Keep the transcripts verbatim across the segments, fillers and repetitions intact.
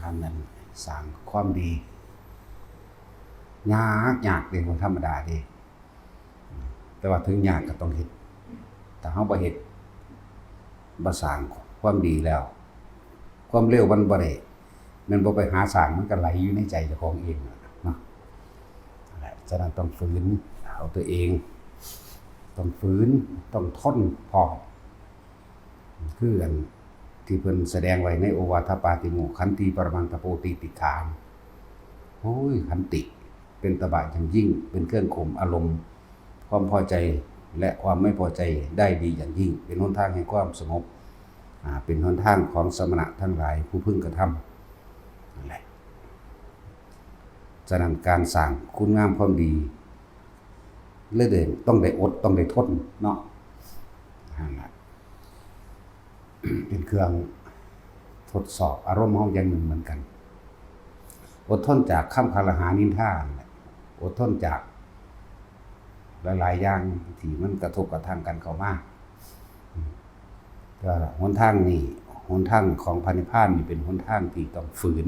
อันนั้นสร้างความดี ยาก ยากเด้ บ่ธรรมดาเด้ แต่ว่าถึงยากก็ต้องเฮ็ด ถ้าเฮาบ่เฮ็ด บ่สร้างความดีแล้ว ความเร็วมันบ่ได้ แม่นบ่ไปหาสร้าง มันก็ไหลอยู่ในใจเจ้าของเองนั่นล่ะเนาะ นั่นแหละ ฉะนั้นต้องฝืนเอาตัวเอง ต้องฝืน ต้องทนพร้อม คืออันที่เพิ่นแสดงไว้ในโอวาทปาติโมกข์ ขันติปรมังตะโปติติขา โอ้ย ขันติเป็นตบะอย่างยิ่ง เป็นเครื่องข่มอารมณ์ ความพอใจและความไม่พอใจได้ดีอย่างยิ่ง เป็นหนทางแห่งความสงบ อ่า เป็นหนทางของสมณะทั้งหลายผู้พึงกระทำ นั่นแหละ ฉะนั้นการสร้างคุณงามความดี เลยได้ ต้องได้อด ต้องได้ทนเนาะ นั่นล่ะ เป็นเครื่องทดสอบอารมณ์เฮาอย่างหนึ่งเหมือนกัน อดทนจากคำคารหานินทานั่นแหละ อดทนจากหลายๆอย่างที่มันกระทบกระทั่งกันเข้ามา ก็หนทางนี้ หนทางของพระนิพพานนี่เป็นหนทางที่ต้องฝืน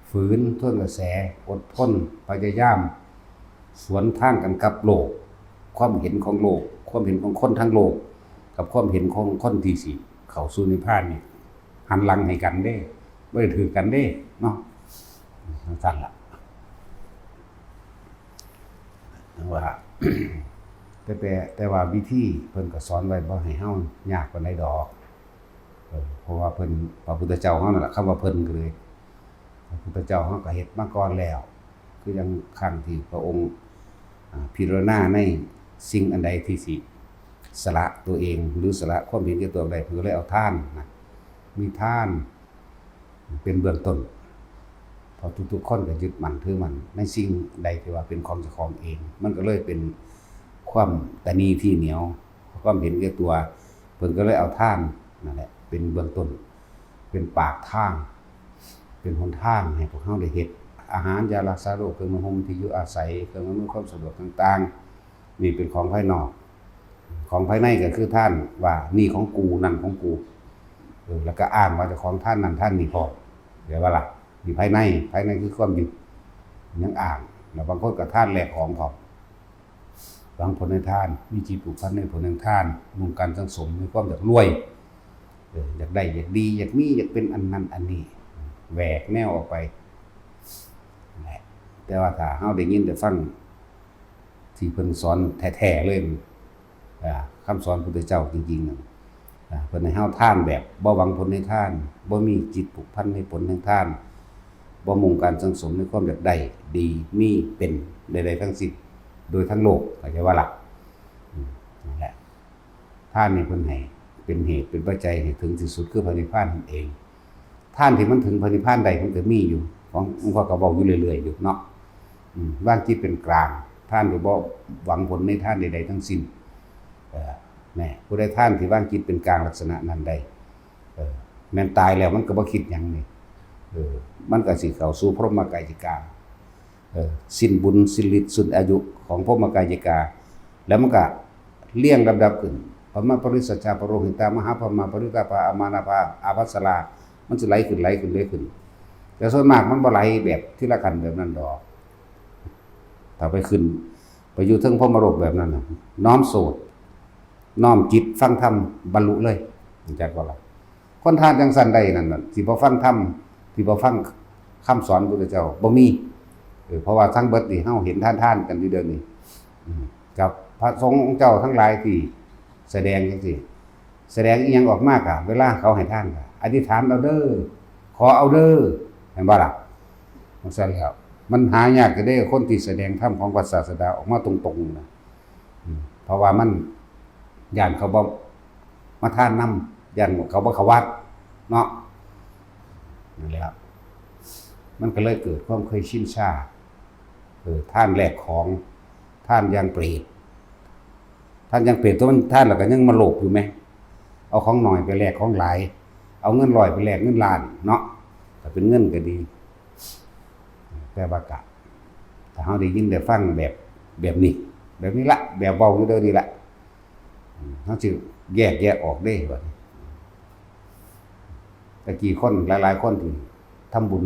ฝืนทวนกระแส อดทน พยายาม สวนทางกันกับโลก ความเห็นของโลก ความเห็นของคนทั้งโลก กับความเห็นของคนที่สิเข้าสู่นิพพานนี่ หันหลังให้กันเด้ บ่ได้ถือกันเด้ เนาะ จั่งซั้นล่ะ ว่า แต่ แต่ แต่ว่าวิธีเพิ่นก็สอนไว้บ่ให้เฮายากปานใดดอก เออ เพราะว่าเพิ่น พระพุทธเจ้าเฮานั่นล่ะ คำว่าเพิ่นก็เลย พระพุทธเจ้าเฮาก็เฮ็ดมาก่อนแล้ว คืออย่างครั้งที่พระองค์ อ่า พิจารณาในสิ่งอันใดที่สิสละตัวเอง หรือสละความเห็นแก่ตัวได้ เพิ่นก็เลยเอาทานนะ มีทานเป็นเบื้องต้น เพราะทุกๆคนก็ยึดมั่นถือมั่นในสิ่งใดที่ว่าเป็นของเจ้าของเอง มันก็เลยเป็นความตณีที่เหนียว ความเห็นแก่ตัว เพิ่นก็เลยเอาทานนั่นแหละเป็นเบื้องต้น เป็นปากทาง เป็นหนทางให้พวกเฮาได้เฮ็ด อาหาร ยารักษาโรค เครื่องนุ่งห่มที่อยู่อาศัย เครื่องอำนวยความสะดวกต่างๆ นี่เป็นของภายนอก ของภายในก็คือทาน ว่านี่ของกู นั่นของกู เออ แล้วก็อ้างว่าเจ้าของทานนั่นทานนี่พร้อม เข้าใจบ่ล่ะ นี่ภายใน ภายในคือความยึด ยังอ้าง แล้วบางคนก็ทานแลกของพร้อม หวังผลในทาน มีจิตผูกพันในผลแห่งทาน มุ่งการสั่งสม มีความอยากรวย เออ อยากได้ อยากดี อยากมี อยากเป็นอันนั้นอันนี้ แหวกแนวออกไป นั่นแหละ แต่ว่าถ้าเฮาได้ยินได้ฟัง ที่เพิ่นสอนแท้ๆเลย อ่า คำสอนพุทธเจ้าจริงๆนั่น อ่า เพิ่นให้เฮาทานแบบบ่หวังผลในทาน บ่มีจิตผูกพันในผลแห่งทาน บ่มุ่งการสั่งสมในความอยากได้ ดี มี เป็น ใดๆทั้งสิ้น โดยทั้งโลก เข้าใจบ่ล่ะ อืม นั่นแหละ ทานนี่เพิ่นให้เป็นเหตุเป็นปัจจัยให้ถึงที่สุดคือพระนิพพานนั่นเอง ทานที่มันถึงพระนิพพานได้มันก็มีอยู่ ของหลวงพ่อก็เว้าอยู่เรื่อยๆอยู่เนาะ อืม วางจิตเป็นกลาง ทานโดยบ่หวังผลในทานใดๆทั้งสิ้น เออ แน่ ผู้ใดทานที่วางจิตเป็นกลางลักษณะนั้นได้ เออ แม่นตายแล้วมันก็บ่คิดหยังนี่ เออ มันก็สิเข้าสู่พรหมกายิกา เออ สิ้นบุญ สิ้นฤทธิ์ สิ้นอายุของพรหมกายิกา แล้วมันก็เรียงลำดับขึ้น พรหมปริสัจจา ปโรหิตา มหาพรหมา ปริตาภา อามานาภา อาภัสรา มันสิไหลขึ้น ไหลขึ้น ไหลขึ้น แต่ส่วนมากมันบ่ไหลแบบทีละขั้นแบบนั้นดอก ถ้าไปขึ้น ไปอยู่เทิงพรหมโลกแบบนั้นน่ะ น้อมโสด น้อมจิตฟังธรรม บรรลุเลย รู้จักบ่ล่ะ คนทานจั่งซั้นได้นั่นน่ะ สิบ่ฟังธรรม สิบ่ฟังคำสอนพุทธเจ้า บ่มี เออ เพราะว่าทั้งเบิดนี่เฮาเห็นทานๆกันอยู่เดี๋ยวนี้ อืม กับพระสงฆ์องค์เจ้าทั้งหลายที่แสดงจั่งซี้ แสดงอิหยังออกมาก็ เวลาเขาให้ทานก็ อธิษฐานเอาเด้อ ขอเอาเด้อ แม่นบ่ล่ะ จั่งซั้นแล้ว มันหายากอยู่เด้ คนที่แสดงธรรมของพระศาสดาออกมาตรงๆนะ อืม เพราะว่ามัน ย้านเขาบ่มาทานนำ ย้านเขาบ่เข้าวัดเนาะ นั่นแหละ มันก็เลยเกิดความเคยชินชา เออ ทานแลกของ ทานอย่างเปรต ทานอย่างเปรต ตัวมันทานแล้วก็ยังมาโลภอยู่แหม เอาของน้อยไปแลกของหลาย เอาเงินร้อยไปแลกเงินล้านเนาะ ถ้าเป็นเงินก็ดี แต่ว่ากะ ถ้าเฮาได้ยินได้ฟังแบบ แบบนี้ แบบนี้ละ แบบเว้าอยู่เดี๋ยวนี้ละ อืม เฮาสิแยกแยะออกเด้บัดนี้ ตะกี้คนหลายๆคนที่ ทำบุญ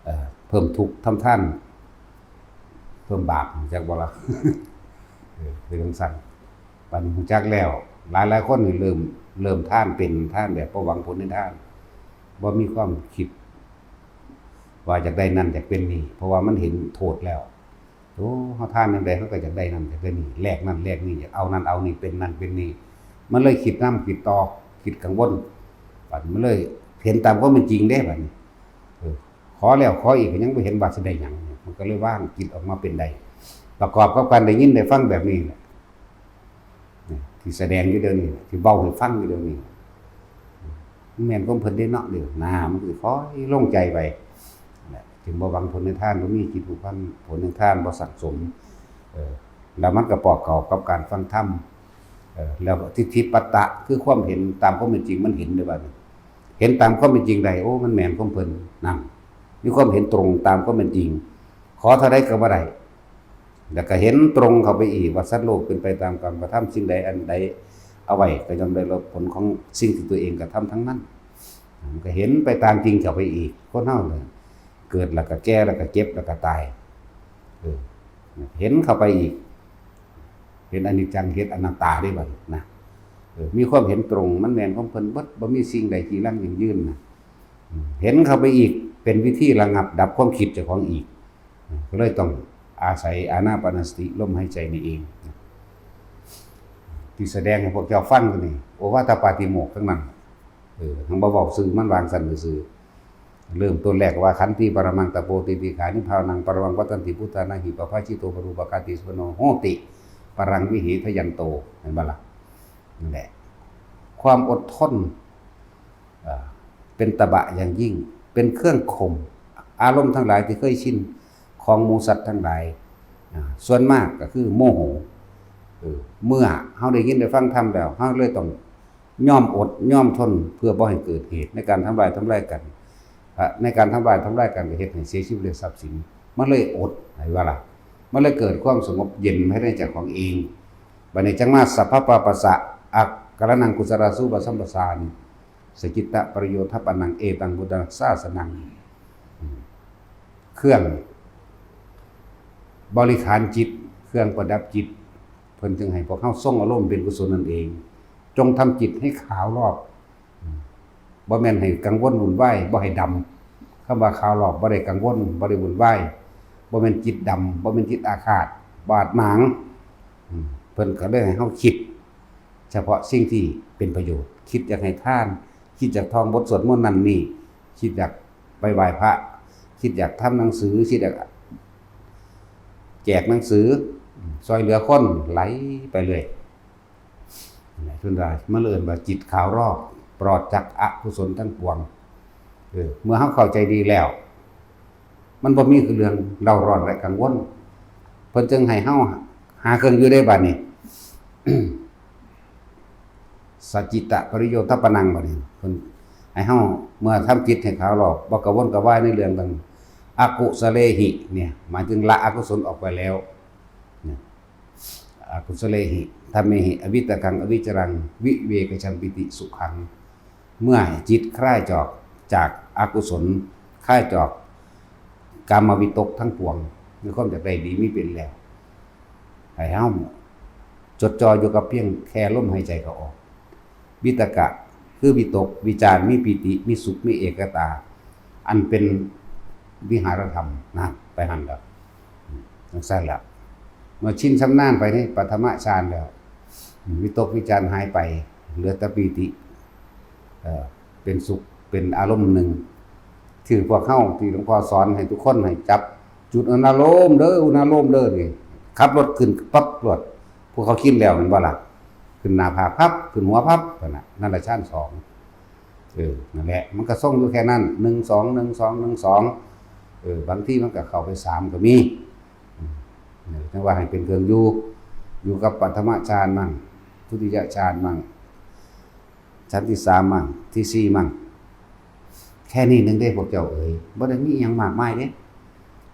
เอ่อ เพิ่มทุกข์ ทำทาน เพิ่มบาป รู้จักบ่ล่ะ เออ เป็นจั่งซั้น บัดนี้รู้จักแล้ว หลายๆ คนนี่เริ่ม เริ่มทานเป็น ทานแบบบ่หวังผลในทาน บ่มีความคิด ว่าอยากได้นั่นอยากเป็นนี่ เพราะว่ามันเห็นโทษแล้ว โอ้ เฮาทานจั่งใด เฮาก็อยากได้นั่นอยากได้นี่ แลกนั่นแลกนี่ อยากเอานั่นเอานี่ เป็นนั่นเป็นนี่ มันเลยคิดนำคิดต่อ คิดกังวล บัดนี้มันเลยเห็นตามความเป็นจริงเด้ บัดนี้ เออ ขอแล้วขออีกก็ยังบ่เห็นว่าสิได้หยัง มันก็เลยวางจิตออกมาเป็นใด ประกอบกับการได้ยินได้ฟังแบบนี้แหละ นี่ ที่แสดงอยู่เดี๋ยวนี้ ที่เว้าให้ฟังอยู่เดี๋ยวนี้ มันแม่นของเพิ่นเด้เนาะ เดี๋ยวหน้ามันก็ค่อยลงใจไป นั่นแหละ จึงบ่หวังผลในทาน บ่มีจิตผูกพัน ผลในทานบ่สั่งสม เออ แล้วมันก็ปอกเข้ากับการฟังธรรม เออ แล้วทิฏฐิปัตตะ คือความเห็นตามความเป็นจริง มันเห็นได้บัดนี้ เห็นตามความเป็นจริงได้ โอ้ มันแม่นของเพิ่น นั่น มีความเห็นตรงตามความเป็นจริง ขอเท่าใดก็บ่ได้ แล้วก็เห็นตรงเข้าไปอีกว่าสัตว์โลกเป็นไปตามกรรมกระทำ สิ่งใดอันใดเอาไว้ก็ย่อมได้รับผลของสิ่งที่ตัวเองกระทำทั้งนั้น มันก็เห็นไปตามจริงเข้าไปอีก คนเฮาเนี่ย เกิดแล้วก็แก่แล้วก็เจ็บแล้วก็ตาย เออ เห็นเข้าไปอีก เห็นอนิจจัง เห็นอนัตตาได้บัดนี้นะ เออ มีความเห็นตรง มันแม่นของเพิ่นเบิด บ่มีสิ่งใดจีรังยั่งยืนนะ อืม เห็นเข้าไปอีก เป็นวิธีระงับดับความคิดเจ้าของอีก อืม ก็เลยต้องอาศัยอานาปานสติ ลมหายใจนี่เอง ที่แสดงให้พวกเจ้าฟังนี่ โอวาทปาติโมกข์ทั้งนั้น เออ ทั้งบ่เว้าชื่อมันวางซั่นซื่อๆ เริ่มต้นแรกว่า ขันติปรมังตะโป ติติขานิพพานังปรมังวัตตันติ พุทธานาหิปภาชิโต ปรูปกาติสุวรรณโนโหติ ปรังวิหิทะยันโต เห็นบ่ล่ะ นั่นแหละ ความอดทน เอ่อ เป็นตบะอย่างยิ่ง เป็นเครื่องข่มอารมณ์ทั้งหลายที่เคยชินของหมู่สัตว์ทั้งหลาย อ่า ส่วนมากก็คือโมโห เออ เมื่อเฮาได้ยินได้ฟังธรรมแล้ว เฮาเลยต้องยอมอดยอมทน เพื่อบ่ให้เกิดเหตุในการทำลายทำลายกัน อ่ะ ในการทำลายทำลายกันก็เฮ็ดให้เสียชีวิตและทรัพย์สิน มันเลยอด เห็นบ่ล่ะ มันเลยเกิดความสงบเย็นภายในใจของเอง บัดนี้จั่งมา สัพพปาปัสสะ อักกรณังกุศลาสุปสัมปสานิ สจิตตะปริโยธปนัง เอตังพุทธสาสนัง อืม เครื่องบริขารจิต เครื่องประดับจิต เพิ่นจึงให้พวกเฮาทรงอารมณ์เป็นกุศลนั่นเอง จงทำจิตให้ขาวรอบ อืม บ่แม่นให้กังวลวุ่นวาย บ่ให้ดำ คำว่าขาวรอบ บ่ได้กังวล บ่ได้วุ่นวาย บ่แม่นจิตดำ บ่แม่นจิตอาฆาต บาดหมาง อืม เพิ่นก็เลยให้เฮาคิด เฉพาะสิ่งที่เป็นประโยชน์ คิดอยากให้ทาน คิดอยากท่องบทสวดมนต์นั่นนี่ คิดอยากไปไหว้พระ คิดอยากทำหนังสือ คิดอยากแจกหนังสือ ช่วยเหลือคน ไหลไปเรื่อย นั่นแหละ เพิ่นว่า มันเอิ้นว่าจิตขาวรอบ ปลอดจากอกุศลทั้งปวง เออ เมื่อเฮาเข้าใจดีแล้ว มันบ่มีคือเรื่องเร่าร้อนและกังวล เพิ่นจึงให้เฮาหาเครื่องอยู่ได้บัดนี้ สจิตตะปริโยธปนัง บัดนี้ เพิ่นให้เฮา เมื่อทำจิตให้ขาวรอบ บ่กระวนกระวายในเรื่องต่าง อกุสเลหิ เนี่ย หมายถึงละอกุศลออกไปแล้ว เนี่ย อกุสเลหิ ธัมเมหิ อวิตกัง อวิจรัง วิเวกจัมปิติสุขัง เมื่อจิตคลายจาก จากอกุศล คลายจากกามวิตกทั้งปวง มีความอยากได้ดีมีเป็นแล้ว ให้เฮาจดจ่ออยู่กับเพียงแค่ลมหายใจเข้าออก วิตกะ คือวิตก วิจาร มีปีติ มีสุข มีเอกตา อันเป็นวิหารธรรมนะ ไปหั่นแล้ว อืม จั่งซั้นล่ะ เมื่อชินชำนาญไปในปฐมฌานแล้ว อืม วิตกวิจารหายไป เหลือแต่ปีติ เอ่อ เป็นสุข เป็นอารมณ์หนึ่ง ที่พวกเฮา ที่หลวงพ่อสอนให้ทุกคนให้จับจุดอุณาโลมเด้อ อุณาโลมเด้อนี่ ขับรถขึ้นปั๊บโลด พวกเขาชินแล้วแม่นบ่ล่ะ ขึ้นหน้าผากพับ ขึ้นหัวพับ นั่นน่ะ นั่นแหละฌานสอง เออ นั่นแหละ มันก็ทรงอยู่แค่นั้น หนึ่ง สอง หนึ่ง สอง หนึ่ง สอง เออ บางทีมันก็เข้าไปสามก็มี อืม เออ จั่งว่าให้เป็นเครื่องอยู่ อยู่กับปฐมฌานมั่ง ทุติยฌานมั่ง ชั้นที่สามมั่ง ที่สี่มั่ง แค่นี้หนึ่งเด้พวกเจ้าเอ๋ย บ่ได้มีอิหยังมากมายเด้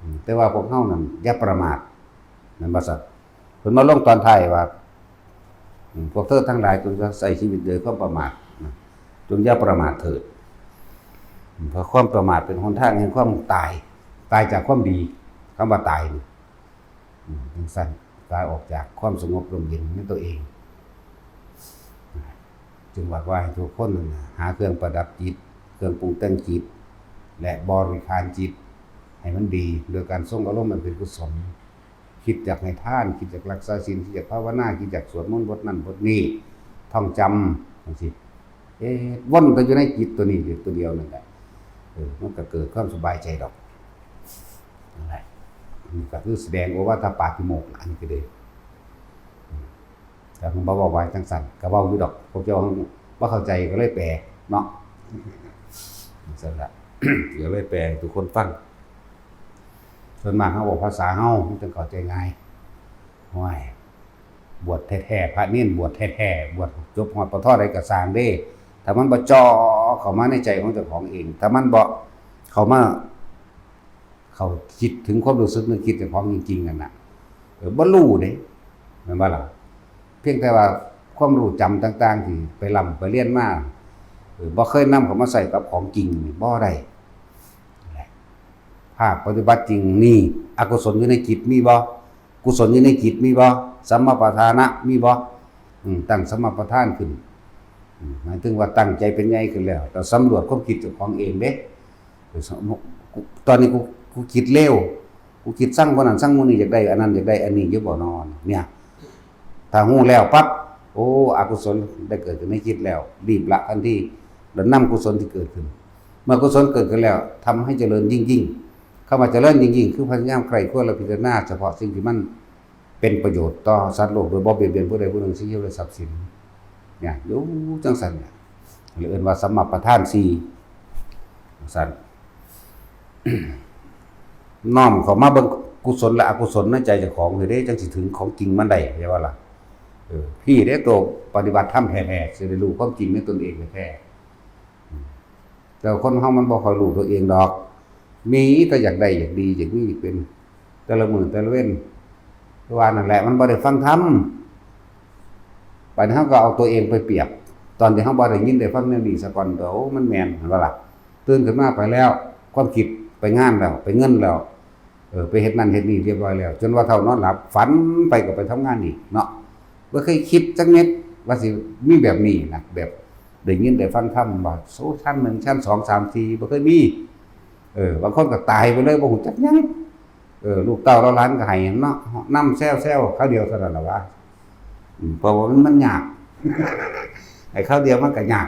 อืม แต่ว่าพวกเฮานั่นอย่าประมาท แม่นบ่ซั้น เพิ่นมาลงตอนท้ายว่า อืม พวกเธอทั้งหลายจงอย่าใช้ชีวิตโดยความประมาทนะ จงอย่าประมาทเถิด เพราะความประมาทเป็นหนทางแห่งความตาย ตายจากความดี คำว่าตายนี่ อืม จั่งซั้น ตายออกจากความสงบร่มเย็นในตัวเอง จึงว่าให้ทุกคนหาเครื่องประดับจิต เครื่องปรุงแต่งจิต และบริหารจิต ให้มันดี โดยการทรงอารมณ์อันเป็นกุศล คิดอยากให้ทาน คิดอยากรักษาศีล คิดอยากภาวนา คิดอยากสวดมนต์บทนั้นบทนี้ ท่องจำจั่งซี้ เอ๊ะ วนแต่อยู่ในจิตตัวนี้อยู่ตัวเดียวนั่นแหละ เออ มันก็เกิดความสบายใจดอก นั่นแหละ นี่ก็คือแสดงโอวาทปาติโมกข์ล่ะ อันนี้ก็ดี แต่ผมบ่เว้าว่าจั่งซั้น ก็เว้าอยู่ดอก พวกเจ้าบ่เข้าใจก็เลยแปลเนาะ จั่งซั้นล่ะ ก็เลยแปลให้ทุกคนฟัง ส่วนมากเฮาเว้าภาษาเฮา มันจั่งเข้าใจง่าย ห้วย บวชแท้ๆ พระเณรบวชแท้ๆ บวชจบฮอด ป.ถ. ใดก็ซ่างเด้ ถ้ามันบ่จ่อเข้ามาในใจของเจ้าของเอง ถ้ามันบ่เข้ามา เข้าคิดถึงความรู้สึกนึกคิดเจ้าของจริงๆ นั่นน่ะ เออ บ่รู้เด้ แม่นบ่ล่ะ เพียงแต่ว่าความรู้จำต่างๆ ที่ไปร่ำไปเรียนมา เออ บ่เคยนำเข้ามาใช้กับของจริงนี่บ่ได้ ภาคปฏิบัติจริงนี่ อกุศลอยู่ในจิตมีบ่ กุศลอยู่ในจิตมีบ่ สัมมาประธานะมีบ่ อืม ตั้งสัมมาประธานขึ้น อืม หมายถึงว่าตั้งใจเป็นใหญ่ขึ้นแล้ว ก็สำรวจความคิดเจ้าของเองเด้ ตอนนี้กู กูคิดเลว กูคิดซังคนนั้นซังคนนี้ อยากได้อันนั้น อยากได้อันนี้อยู่บ่นอน เนี่ย ถ้าฮู้แล้วปั๊บ โอ้ อกุศลได้เกิดขึ้นในจิตแล้ว รีบละทันที แล้วนำกุศลที่เกิดขึ้น เมื่อกุศลเกิดขึ้นแล้ว ทำให้เจริญยิ่งๆ คำว่าเจริญยิ่งๆ คือพยายามใคร่ครวญและพิจารณาเฉพาะสิ่งที่มันเป็นประโยชน์ต่อสัตว์โลก โดยบ่เบียดเบียนผู้ใดผู้หนึ่ง ชีวิตและทรัพย์สิน เนี่ย อยู่จั่งซั้นเนี่ย เรียกว่าสัมมาประธานสี่ จั่งซั้น น้อมเข้ามาเบิ่งกุศลและอกุศลในใจเจ้าของเด้ จั่งสิถึงของจริงมันได้ ใช่บ่ล่ะ เออ พี้เด้ ตัวปฏิบัติธรรมแท้ๆ สิได้รู้ความจริงในตนเองแท้ๆ อืม แต่คนเฮามันบ่ค่อยรู้ตัวเองดอก มีแต่อยากได้อยากดีอยากมีเป็น แต่ละมื้อแต่ละเว็น ว่านั่นแหละ มันบ่ได้ฟังธรรม บัดนี้เฮาก็เอาตัวเองไปเปรียบ ตอนที่เฮาบ่ได้ยินได้ฟังแนวนี้ซะก่อน โอ้ มันแม่น แม่นบ่ล่ะ ตื่นขึ้นมาไปแล้ว ความคิดไปงานแล้ว ไปเงินแล้ว เออ ไปเฮ็ดนั่นเฮ็ดนี่เรียบร้อยแล้ว จนว่าเฒ่านอนหลับ ฝันไปก็ไปทำงานอีกเนาะ บ่เคยคิดจักเม็ดว่าสิมีแบบนี้นะ แบบได้ยินได้ฟังธรรมว่า โอ้ ชั้นหนึ่ง ชั้นสอง สาม สี่ บ่เคยมี เออ บางคนก็ตายไปเลย บ่ฮู้จักหยัง เออ ลูกเต้าเหล่าหลานก็ให้เนาะ นำแซวๆ คราวเดียวเท่านั้นล่ะวะ อืม เพราะว่ามัน มันยาก ไอ้คราวเดียวมันก็ยาก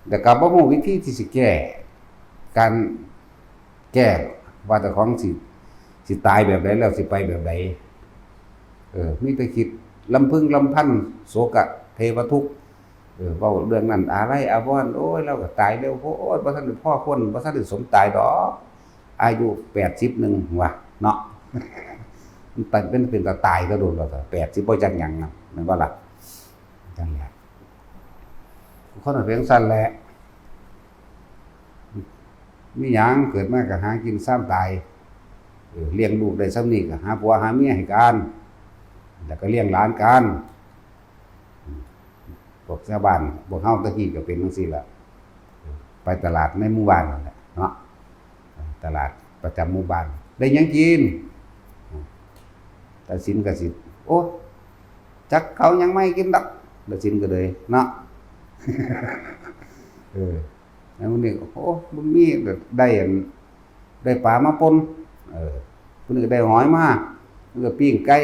แต่ก็บ่ฮู้วิธีที่สิแก้ การแก้ว่าเจ้าของสิ สิตายแบบใดแล้วสิไปแบบใด เออ มีแต่คิดลำพึงลำพัน โสกะเทวทุกข์ เออ เว้าเรื่องนั้นอาลัยอาวรณ์ โอ้ย เราก็ตายเร็วโพด บ่ทันได้พอคน บ่ทันได้สมตายดอก อายุแปดสิบหนึ่งว่ะเนาะ มันเป็น เป็นตาตายก็โดนแล้ว แปดสิบบ่จักหยังนะ แม่นบ่ล่ะ จั่งแหละ คนมันเป็นจั่งซั้นแหละ มีหยังเกิดมาก็หากินซ้ำตาย เออ เลี้ยงลูกได้ส่ำนี้ก็หาผัวหาเมียให้กัน แล้วก็เลี้ยงหลานกัน พวกชาวบ้าน พวกเฮาตะกี้ก็เป็นจั่งซี้ล่ะ ไปตลาดในหมู่บ้านนั่นแหละเนาะ ตลาดประจำหมู่บ้าน ได้หยังกิน ตาสินก็สิ โอ้ จักเขาหยังมาให้กินดอก ตาสินก็เลยเนาะ เออ แล้วมื้อนี้ โอ้ บ่มี ได้อัน ได้ปลามาป่น เออ ผู้นี้ก็ได้หอยมา มันก็ปิ้งไก่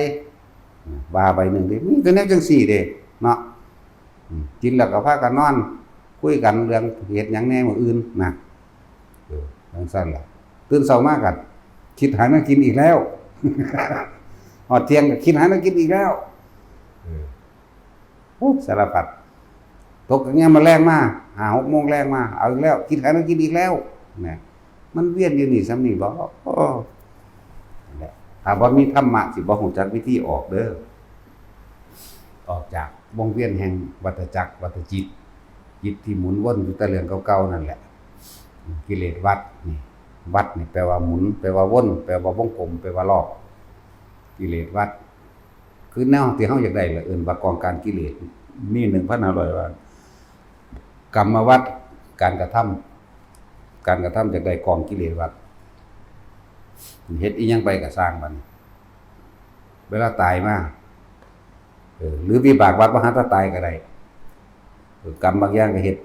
ว่าไปหนึ่งเด้ มีแต่แนวจั่งซี้เด้ เนาะ อืม กินแล้วก็พากันนอน คุยกันเรื่องเฮ็ดหยังแหน่มื้ออื่นนะ เออ จั่งซั้นล่ะ ตื่นเช้ามาก็คิดหาแนวกินอีกแล้ว ฮอดเที่ยงก็คิดหาแนวกินอีกแล้ว เออ โอ้ สารพัด ตกยามมื้อแลงมา ห้าหกโมงแลงมา เอาอีกแล้ว คิดหาแนวกินอีกแล้ว นะ มันเวียนอยู่นี่ส่ำนี้บ่ โอ้ นั่นแหละ ถ้าบ่มีธรรมะสิบ่ฮู้จักวิธีออกเด้อ ออกจากวงเวียนแห่งวัฏจักร วัฏจิต จิตที่หมุนวนอยู่แต่เรื่องเก่าๆ นั่นแหละ กิเลสวัฏนี่ วัฏนี่แปลว่าหมุน แปลว่าวน แปลว่าวงกลม แปลว่ารอบ กิเลสวัฏ คือแนวที่เฮาอยากได้ล่ะ เอิ้นว่ากองการกิเลส มีหนึ่งพันห้าร้อยว่า กรรมวัฏ การกระทำ การกระทำอยากได้กองกิเลสวัฏ เฮ็ดอีหยังไปก็ซ่างมัน เวลาตายมา เออ หรือวิบากวัฏบ่หาแต่ตายก็ได้ เออ กรรมบางอย่างก็เฮ็ด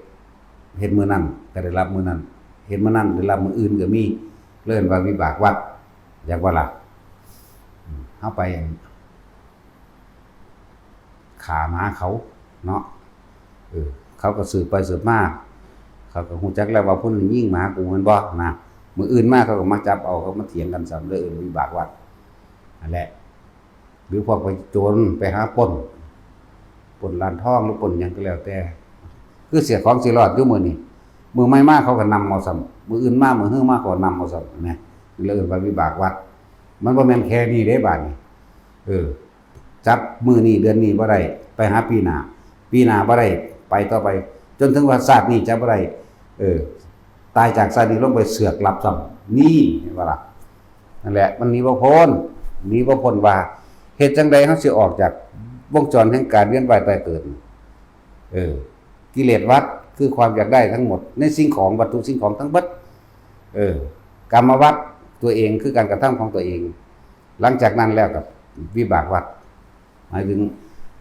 เฮ็ดมื้อนั้นก็ได้รับมื้อนั้น เฮ็ดมื้อนั้นได้รับมื้ออื่นก็มี เรียกว่าวิบากวัฏ อยากว่าล่ะ อืม เฮาไป ฆ่าหมาเขาเนาะ เออ เขาก็สืบไปสืบมา เขาก็ฮู้จักแล้วว่าผู้นี้ยิงหมากูแม่นบ่นะ มื้ออื่นมาเขาก็มาจับเอา เขามาเถียงกันซ้ำ เลยเอิ้นวิบากวัฏ นั่นแหละ หรือพวกไปโจรไปหาปล้น ปล้นร้านทองหรือปล้นหยังก็แล้วแต่ คือเสียของสิรอดอยู่มื้อนี้ มื้อใหม่มาเขาก็นำเอาซ้ำ มื้ออื่นมา มื้อฮือมาเขาก็นำเอาซ้ำนะ เลยเอิ้นว่าวิบากวัฏ มันบ่แม่นแค่นี้เด้บาดนี้ เออ จับมื้อนี้เดือนนี้บ่ได้ ไปหาปีหน้า ปีหน้าบ่ได้ ไปต่อไป จนถึงว่าชาตินี้จับบ่ได้ เออ ตายจากชาตินี้ลงไปเสือกลับซ้ำ นี่ เห็นบ่ล่ะ นั่นแหละ มันหนีบ่พ้น หนีบ่พ้นว่า เฮ็ดจั่งใดเฮาสิออกจากวงจรแห่งการเวียนว่ายตายเกิด เออ กิเลสวัฏคือความอยากได้ทั้งหมด ในสิ่งของ วัตถุสิ่งของทั้งเบิด เออ กรรมวัฏ ตัวเองคือการกระทำของตัวเอง หลังจากนั้นแล้วก็วิบากวัฏ หมายถึง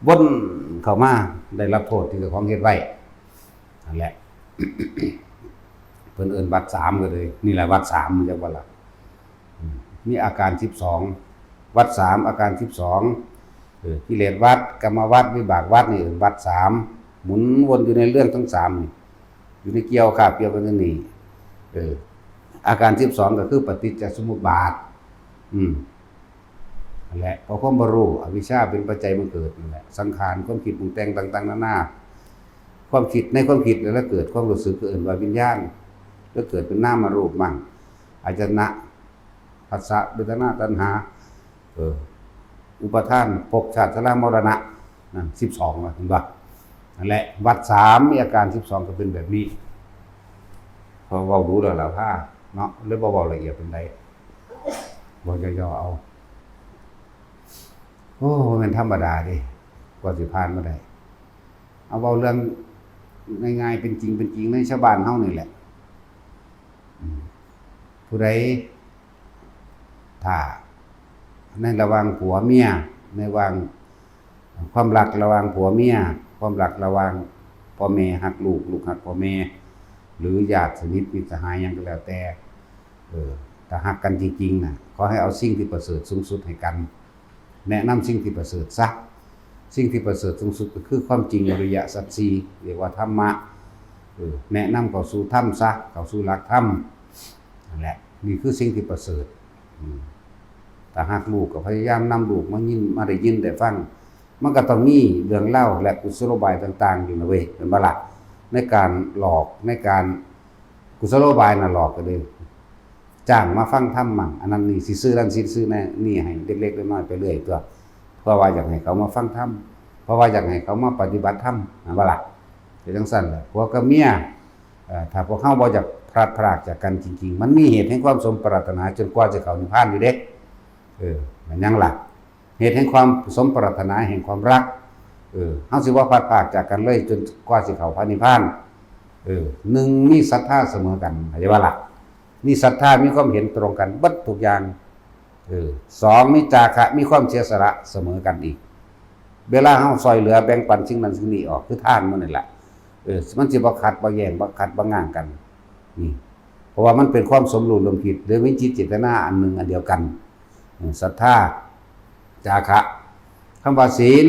วนเข้ามาได้รับโทษที่เจ้าของเฮ็ดไว้ นั่นแหละ เพิ่นเอิ้นวัฏสามก็เลย นี่แหละวัฏสาม มันจักว่าล่ะ อืม มีอาการสิบสอง วัฏสาม อาการสิบสอง เออ กิเลสวัฏ กรรมวัฏ วิบากวัฏ นี่เอิ้นวัฏสาม หมุนวนอยู่ในเรื่องทั้งสามนี่ อยู่ในเกี่ยวคาบเกี่ยวกันนี่ เออ อาการสิบสองก็คือปฏิจจสมุปบาท อืม นั่นแหละ เพราะความบ่รู้ อวิชชาเป็นปัจจัยบังเกิดนั่นแหละ สังขาร ความคิดปรุงแต่งต่างๆนานา ความคิด ในความคิดแล้วเกิดความรู้สึกก็เอิ้นว่าวิญญาณ แล้วเกิดเป็นนามรูปมั่ง อายตนะ ผัสสะ เวทนา ตัณหา เออ อุปาทาน ภพ ชาติ ชรามรณะ นั่น สิบสองละ เห็นบ่ นั่นแหละ วัฏสาม มีอาการสิบสองก็เป็นแบบนี้ พอเว้าดูแล้วล่ะพาเนาะ เลยบ่เว้าละเอียดปานใด เว้าย่อๆเอา โอ้ บ่แม่นธรรมดาเด้ กว่าสิผ่านมาได้ เอาเว้าเรื่องง่ายๆ เป็นจริงเป็นจริงในชาวบ้านเฮานี่แหละ อืม ผู้ใด ถ้าในระหว่างผัวเมีย ในระหว่างความรักระหว่างผัวเมีย ความรักระหว่างพ่อแม่ฮักลูก ลูกฮักพ่อแม่ หรือญาติสนิทมิตรสหายหยังก็แล้วแต่ เออ ถ้าฮักกันจริงๆ น่ะ ขอให้เอาสิ่งที่ประเสริฐสูงสุดให้กัน แนะนำสิ่งที่ประเสริฐซะ สิ่งที่ประเสริฐสูงสุดก็คือความจริงอริยสัจสี่ เรียกว่าธรรมะ เออ แนะนำเข้าสู่ธรรมซะ เข้าสู่หลักธรรม นั่นแหละ นี่คือสิ่งที่ประเสริฐ อืม ถ้าฮักลูกก็พยายามนำลูกมายิน มาได้ยินได้ฟัง มันก็ต้องมีเรื่องเล่าและกุศโลบายต่างๆ อยู่นะเว้ย แม่นบ่ล่ะ ในการหลอก ในการ กุศโลบายน่ะหลอกก็เลย จ้างมาฟังธรรมมั่ง อันนั้นนี่สิซื้อนั่นสิซื้อนั่นนี่ให้เล็กๆน้อยๆไปเรื่อยตัว เพราะว่าอยากให้เขามาฟังธรรม เพราะว่าอยากให้เขามาปฏิบัติธรรม แม่นบ่ล่ะ เป็นจั่งซั้นแหละ ผัวกับเมีย เอ่อ ถ้าพวกเฮาบ่อยากพลัดพรากจากกันจริงๆ มันมีเหตุแห่งความสมปรารถนาจนกว่าจะเข้านิพพานอยู่เด้ เออ แม่นหยังล่ะ เหตุแห่งความสมปรารถนาแห่งความรัก เออ เฮาสิบ่พลัดพรากจากกันเลยจนกว่าสิเข้าพระนิพพาน เออ หนึ่ง มีศรัทธาเสมอกัน เข้าใจบ่ล่ะ มีศรัทธา มีความเห็นตรงกันเบิดทุกอย่าง เออ สอง มีจาคะ มีความเสียสละเสมอกันอีก เวลาเฮาซ่อยเหลือแบ่งปันสิ่งนั้นสิ่งนี้ออก คือทานหมู่นี่แหละ เออ มันสิบ่ขัดบ่แย้ง บ่ขัดบ่ง้างกัน นี่ เพราะว่ามันเป็นความสมรู้ร่วมคิด หรือมีจิตเจตนาอันหนึ่งอันเดียวกัน เออ ศรัทธา จาคะ คำว่าศีล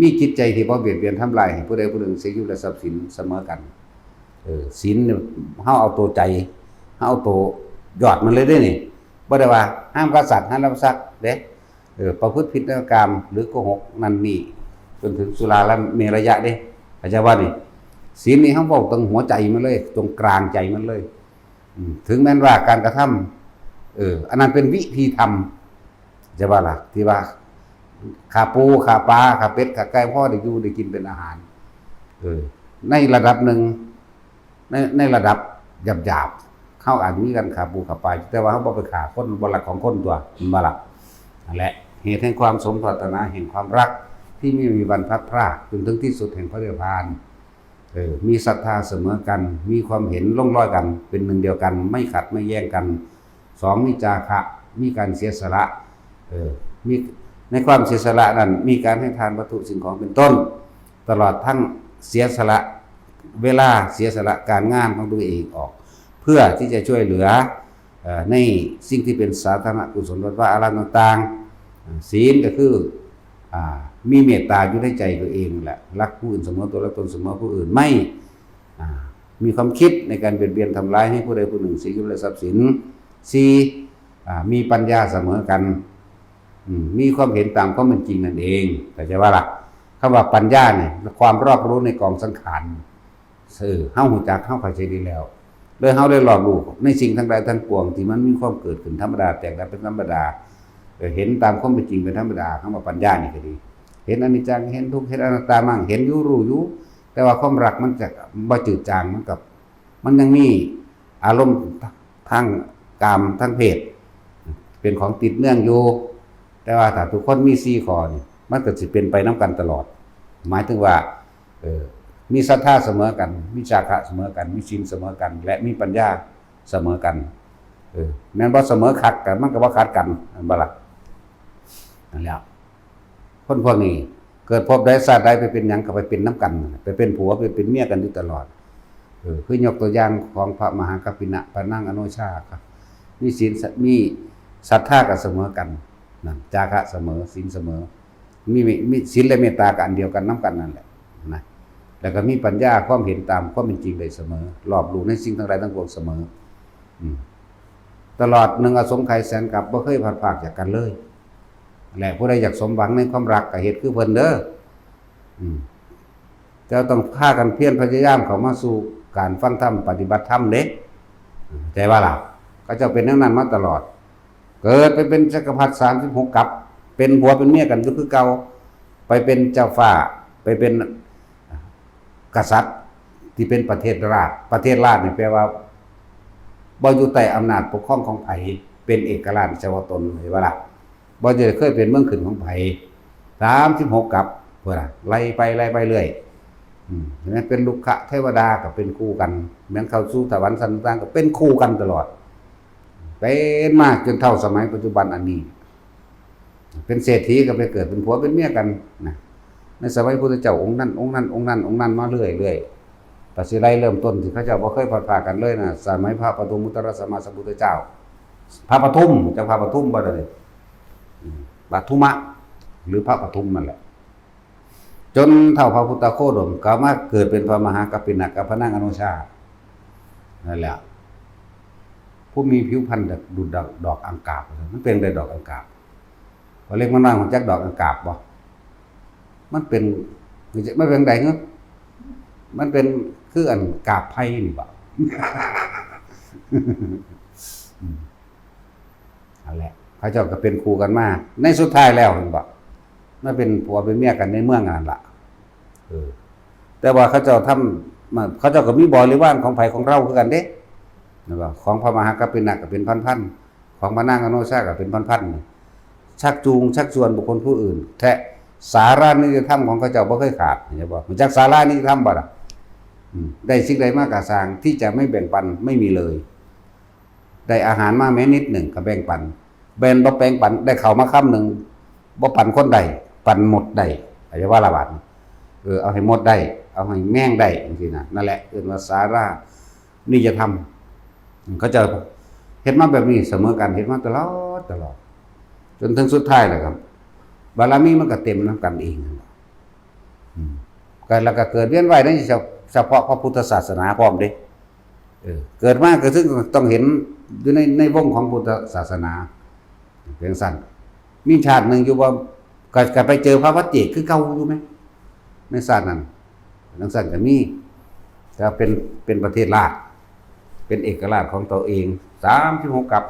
มีจิตใจที่บ่เบียดเบียนทำลายให้ผู้ใดผู้หนึ่งเสียชีวิตและทรัพย์สินเสมอกัน เออ ศีลเนี่ย เฮาเอาตัวใจ เฮาเอาตัวยอดมันเลยเด้นี่ บ่ได้ว่าห้ามฆ่าสัตว์ ห้ามลักทรัพย์เด้ เออ ประพฤติผิดในกาม หรือโกหกนั่นนี่ จนถึงสุราและเมรยะเด้ เข้าใจบ่นี่ ศีลนี่เฮาเว้าตรงหัวใจมันเลย ตรงกลางใจมันเลย อืม ถึงแม้นว่าการกระทำ เออ อันนั้นเป็นวิธีทำ จะว่าล่ะ ที่ว่า ฆ่าปู ฆ่าปลา ฆ่าเป็ด ฆ่าไก่ พอได้อยู่ได้กินเป็นอาหาร เออ ในระดับหนึ่ง ใน ในระดับหยาบๆ เฮาอาจมีการฆ่าปูฆ่าปลา แต่ว่าเฮาบ่ไปฆ่าคน บ่ลักของคนตัว แม่นบ่ล่ะ นั่นแหละ เหตุแห่งความสมปรารถนาแห่งความรัก ที่ไม่มีวันพลัดพราก จนถึงที่สุดแห่งพระนิพพาน เออ มีศรัทธาเสมอกัน มีความเห็นลงรอยกัน เป็นหนึ่งเดียวกัน ไม่ขัดไม่แย้งกัน สอง มีจาคะ มีการเสียสละ เออ มี ในความเสียสละนั้น มีการให้ทานวัตถุสิ่งของเป็นต้น ตลอดทั้งเสียสละเวลา เสียสละการงานของตัวเองออก เพื่อที่จะช่วยเหลือ เอ่อ ในสิ่งที่เป็นสาธารณกุศล วัดวาอารามต่างๆ ศีลก็คือ อ่า มีเมตตาอยู่ในใจตัวเองนั่นแหละ รักผู้อื่นเสมอตัว รักตนเสมอผู้อื่น ไม่ อ่า มีความคิดในการเบียดเบียนทำร้ายให้ผู้ใดผู้หนึ่งเสียชีวิตและทรัพย์สิน สี่ อ่า มีปัญญาเสมอกัน อืม มีความเห็นตามความเป็นจริงนั่นเอง เข้าใจว่าล่ะ คำว่าปัญญาเนี่ย ความรอบรู้ในกองสังขาร เออ เฮารู้จัก เฮาเข้าใจดีแล้ว เลยเฮาได้รอบรู้ในสิ่งทั้งหลายทั้งปวงที่มันมีความเกิดขึ้นธรรมดา แตกดับเป็นธรรมดา เออ เห็นตามความเป็นจริงเป็นธรรมดา คำว่าปัญญานี่ก็ดี เห็นอนิจจัง เห็นทุกข์ เห็นอนัตตามั่ง เห็นอยู่รู้อยู่ แต่ว่าความรักมันจะบ่จืดจาง มันกับ มันยังมีอารมณ์ทางกาม ทางเพศ เป็นของติดเนื่องอยู่ แต่ว่าถ้าทุกคนมีสี่ข้อนี่ มันก็สิเป็นไปนำกันตลอด หมายถึงว่า เออ มีศรัทธาเสมอกัน มีจาคะเสมอกัน มีศีลเสมอกัน และมีปัญญาเสมอกัน เออ แม่นบ่ เสมอคักกัน มันก็บ่ขัดกัน แม่นบ่ล่ะ นั่นแหละ คนพวกนี้ เกิดภพใดชาติใดไปเป็นหยังก็ไปเป็นนำกัน ไปเป็นผัวไปเป็นเมียกันอยู่ตลอด เออ คือยกตัวอย่างของพระมหากัปปินะ พระนางอโนชาครับ มีศีล มีศรัทธาก็เสมอกัน นั่น จาคะเสมอ ศีลเสมอ มี มีศีลและเมตตาก็อันเดียวกันนำกันนั่นแหละนะ แล้วก็มีปัญญา ความเห็นตามความเป็นจริงได้เสมอ รอบรู้ในสิ่งทั้งหลายทั้งปวงเสมอ อืม ตลอดหนึ่งอสงไขยแสนกัป บ่เคยพลัดพรากจากกันเลย และผู้ใดอยากสมหวังในความรักก็เฮ็ดคือเพิ่นเด้อ อืม เจ้าต้องพากันเพียรพยายามเข้ามาสู่การฟังธรรม ปฏิบัติธรรมเด้ เข้าใจบ่ล่ะ เขาเจ้าเป็นอย่างนั้นมาตลอด เกิดไปเป็นจักรพรรดิสามสิบหกกัป เป็นผัวเป็นเมียกันอยู่คือเก่า ไปเป็นเจ้าฟ้า ไปเป็นกษัตริย์ที่เป็นประเทศราช ประเทศราชนี่แปลว่าบ่อยู่ใต้อำนาจปกครองของไผ เป็นเอกราชเฉพาะตน เข้าใจบ่ล่ะ บ่ได้เคยเป็นเมืองขึ้นของไผ สามสิบหกกัป พุ้นน่ะ ไล่ไป ไล่ไปเรื่อย อืม เห็นไหม เป็นรุกขเทวดาก็เป็นคู่กัน แม่นเข้าสู่สวรรค์ชั้นต่างๆ ก็เป็นคู่กันตลอด เป็นมาจนเท่าสมัยปัจจุบันอันนี้ เป็นเศรษฐีก็ไปเกิดเป็นผัวเป็นเมียกันนะ ในสมัยพุทธเจ้าองค์นั้น องค์นั้น องค์นั้น องค์นั้นมาเรื่อยๆ แต่สิไล่เริ่มต้นที่เขาเจ้าบ่เคยพลัดพรากกันเลยนะ สมัยพระปทุมมุตตรสัมมาสัมพุทธเจ้า พระปทุม เจ้าพระปทุมบ่ได้ อืม ปทุมะ หรือพระปทุมนั่นแหละ จนเท่าพระพุทธโคดมก็มาเกิดเป็นพระมหากัปปินะกับพระนางอโนชา นั่นแหละ ผู้มีผิวพรรณดุจดอกอังกาบ มันเป็นได้ดอกอังกาบ พอเล็กมันน้อยรู้จักดอกอังกาบบ่ มันเป็น มันเป็นได๋เหรอ มันเป็นคืออันกาบไผ่นี่บ่ อืม นั่นแหละ เขาเจ้าก็เป็นคู่กันมา ในสุดท้ายแล้วเห็นบ่ มาเป็นผัวเป็นเมียกันในเมืองนั่นล่ะ เออ แต่ว่าเขาเจ้าทำ มา เขาเจ้าก็มีบริวารของไผของเราคือกันเด้ นะบ่ ของพระมหากัปปินะก็เป็นพันๆ ของพระนางอโนชาก็เป็นพันๆ นี่ ชักจูงชักชวนบุคคลผู้อื่น แท้ สารานิยธรรมของเขาเจ้าบ่เคยขาด เห็นบ่ รู้จักสารานิยธรรมบ่ล่ะ อืม ได้สิ่งใดมาก็ซ่าง ที่จะไม่แบ่งปันไม่มีเลย ได้อาหารมาแม้นิดหนึ่งก็แบ่งปัน แบ่งบ่แบ่งปัน ได้ข้าวมาคำหนึ่ง บ่ปันคนใด ปันหมดได้ เข้าใจบ่ล่ะบาดนี้ เออ เอาให้หมดได้ เอาให้แม่งได้ จังซี่นะ นั่นแหละ เอิ้นว่าสารานิยธรรม เขาเจ้าเฮ็ดมาแบบนี้เสมอกัน เฮ็ดมาตลอด ตลอด จนถึงสุดท้ายแล้วครับ บารมีมันก็เต็มนำกันเองนั่นแหละ อืม ก็ แล้วก็เกิดเวียนว่ายในเฉ-, เฉพาะพระพุทธศาสนาพร้อมเด้ เออ เกิดมาก็ซึ่งต้องเห็นอยู่ใน ในวงของพุทธศาสนา เพียงสั้น มีชาติหนึ่งอยู่บ่ ก็ ก็ไปเจอพระปัจเจกคือเก่าอยู่ไหม ในชาตินั้น จังซั่นก็มี แต่เป็น เป็นประเทศราช เป็นเอกราชของตัวเอง สามสิบหกกัป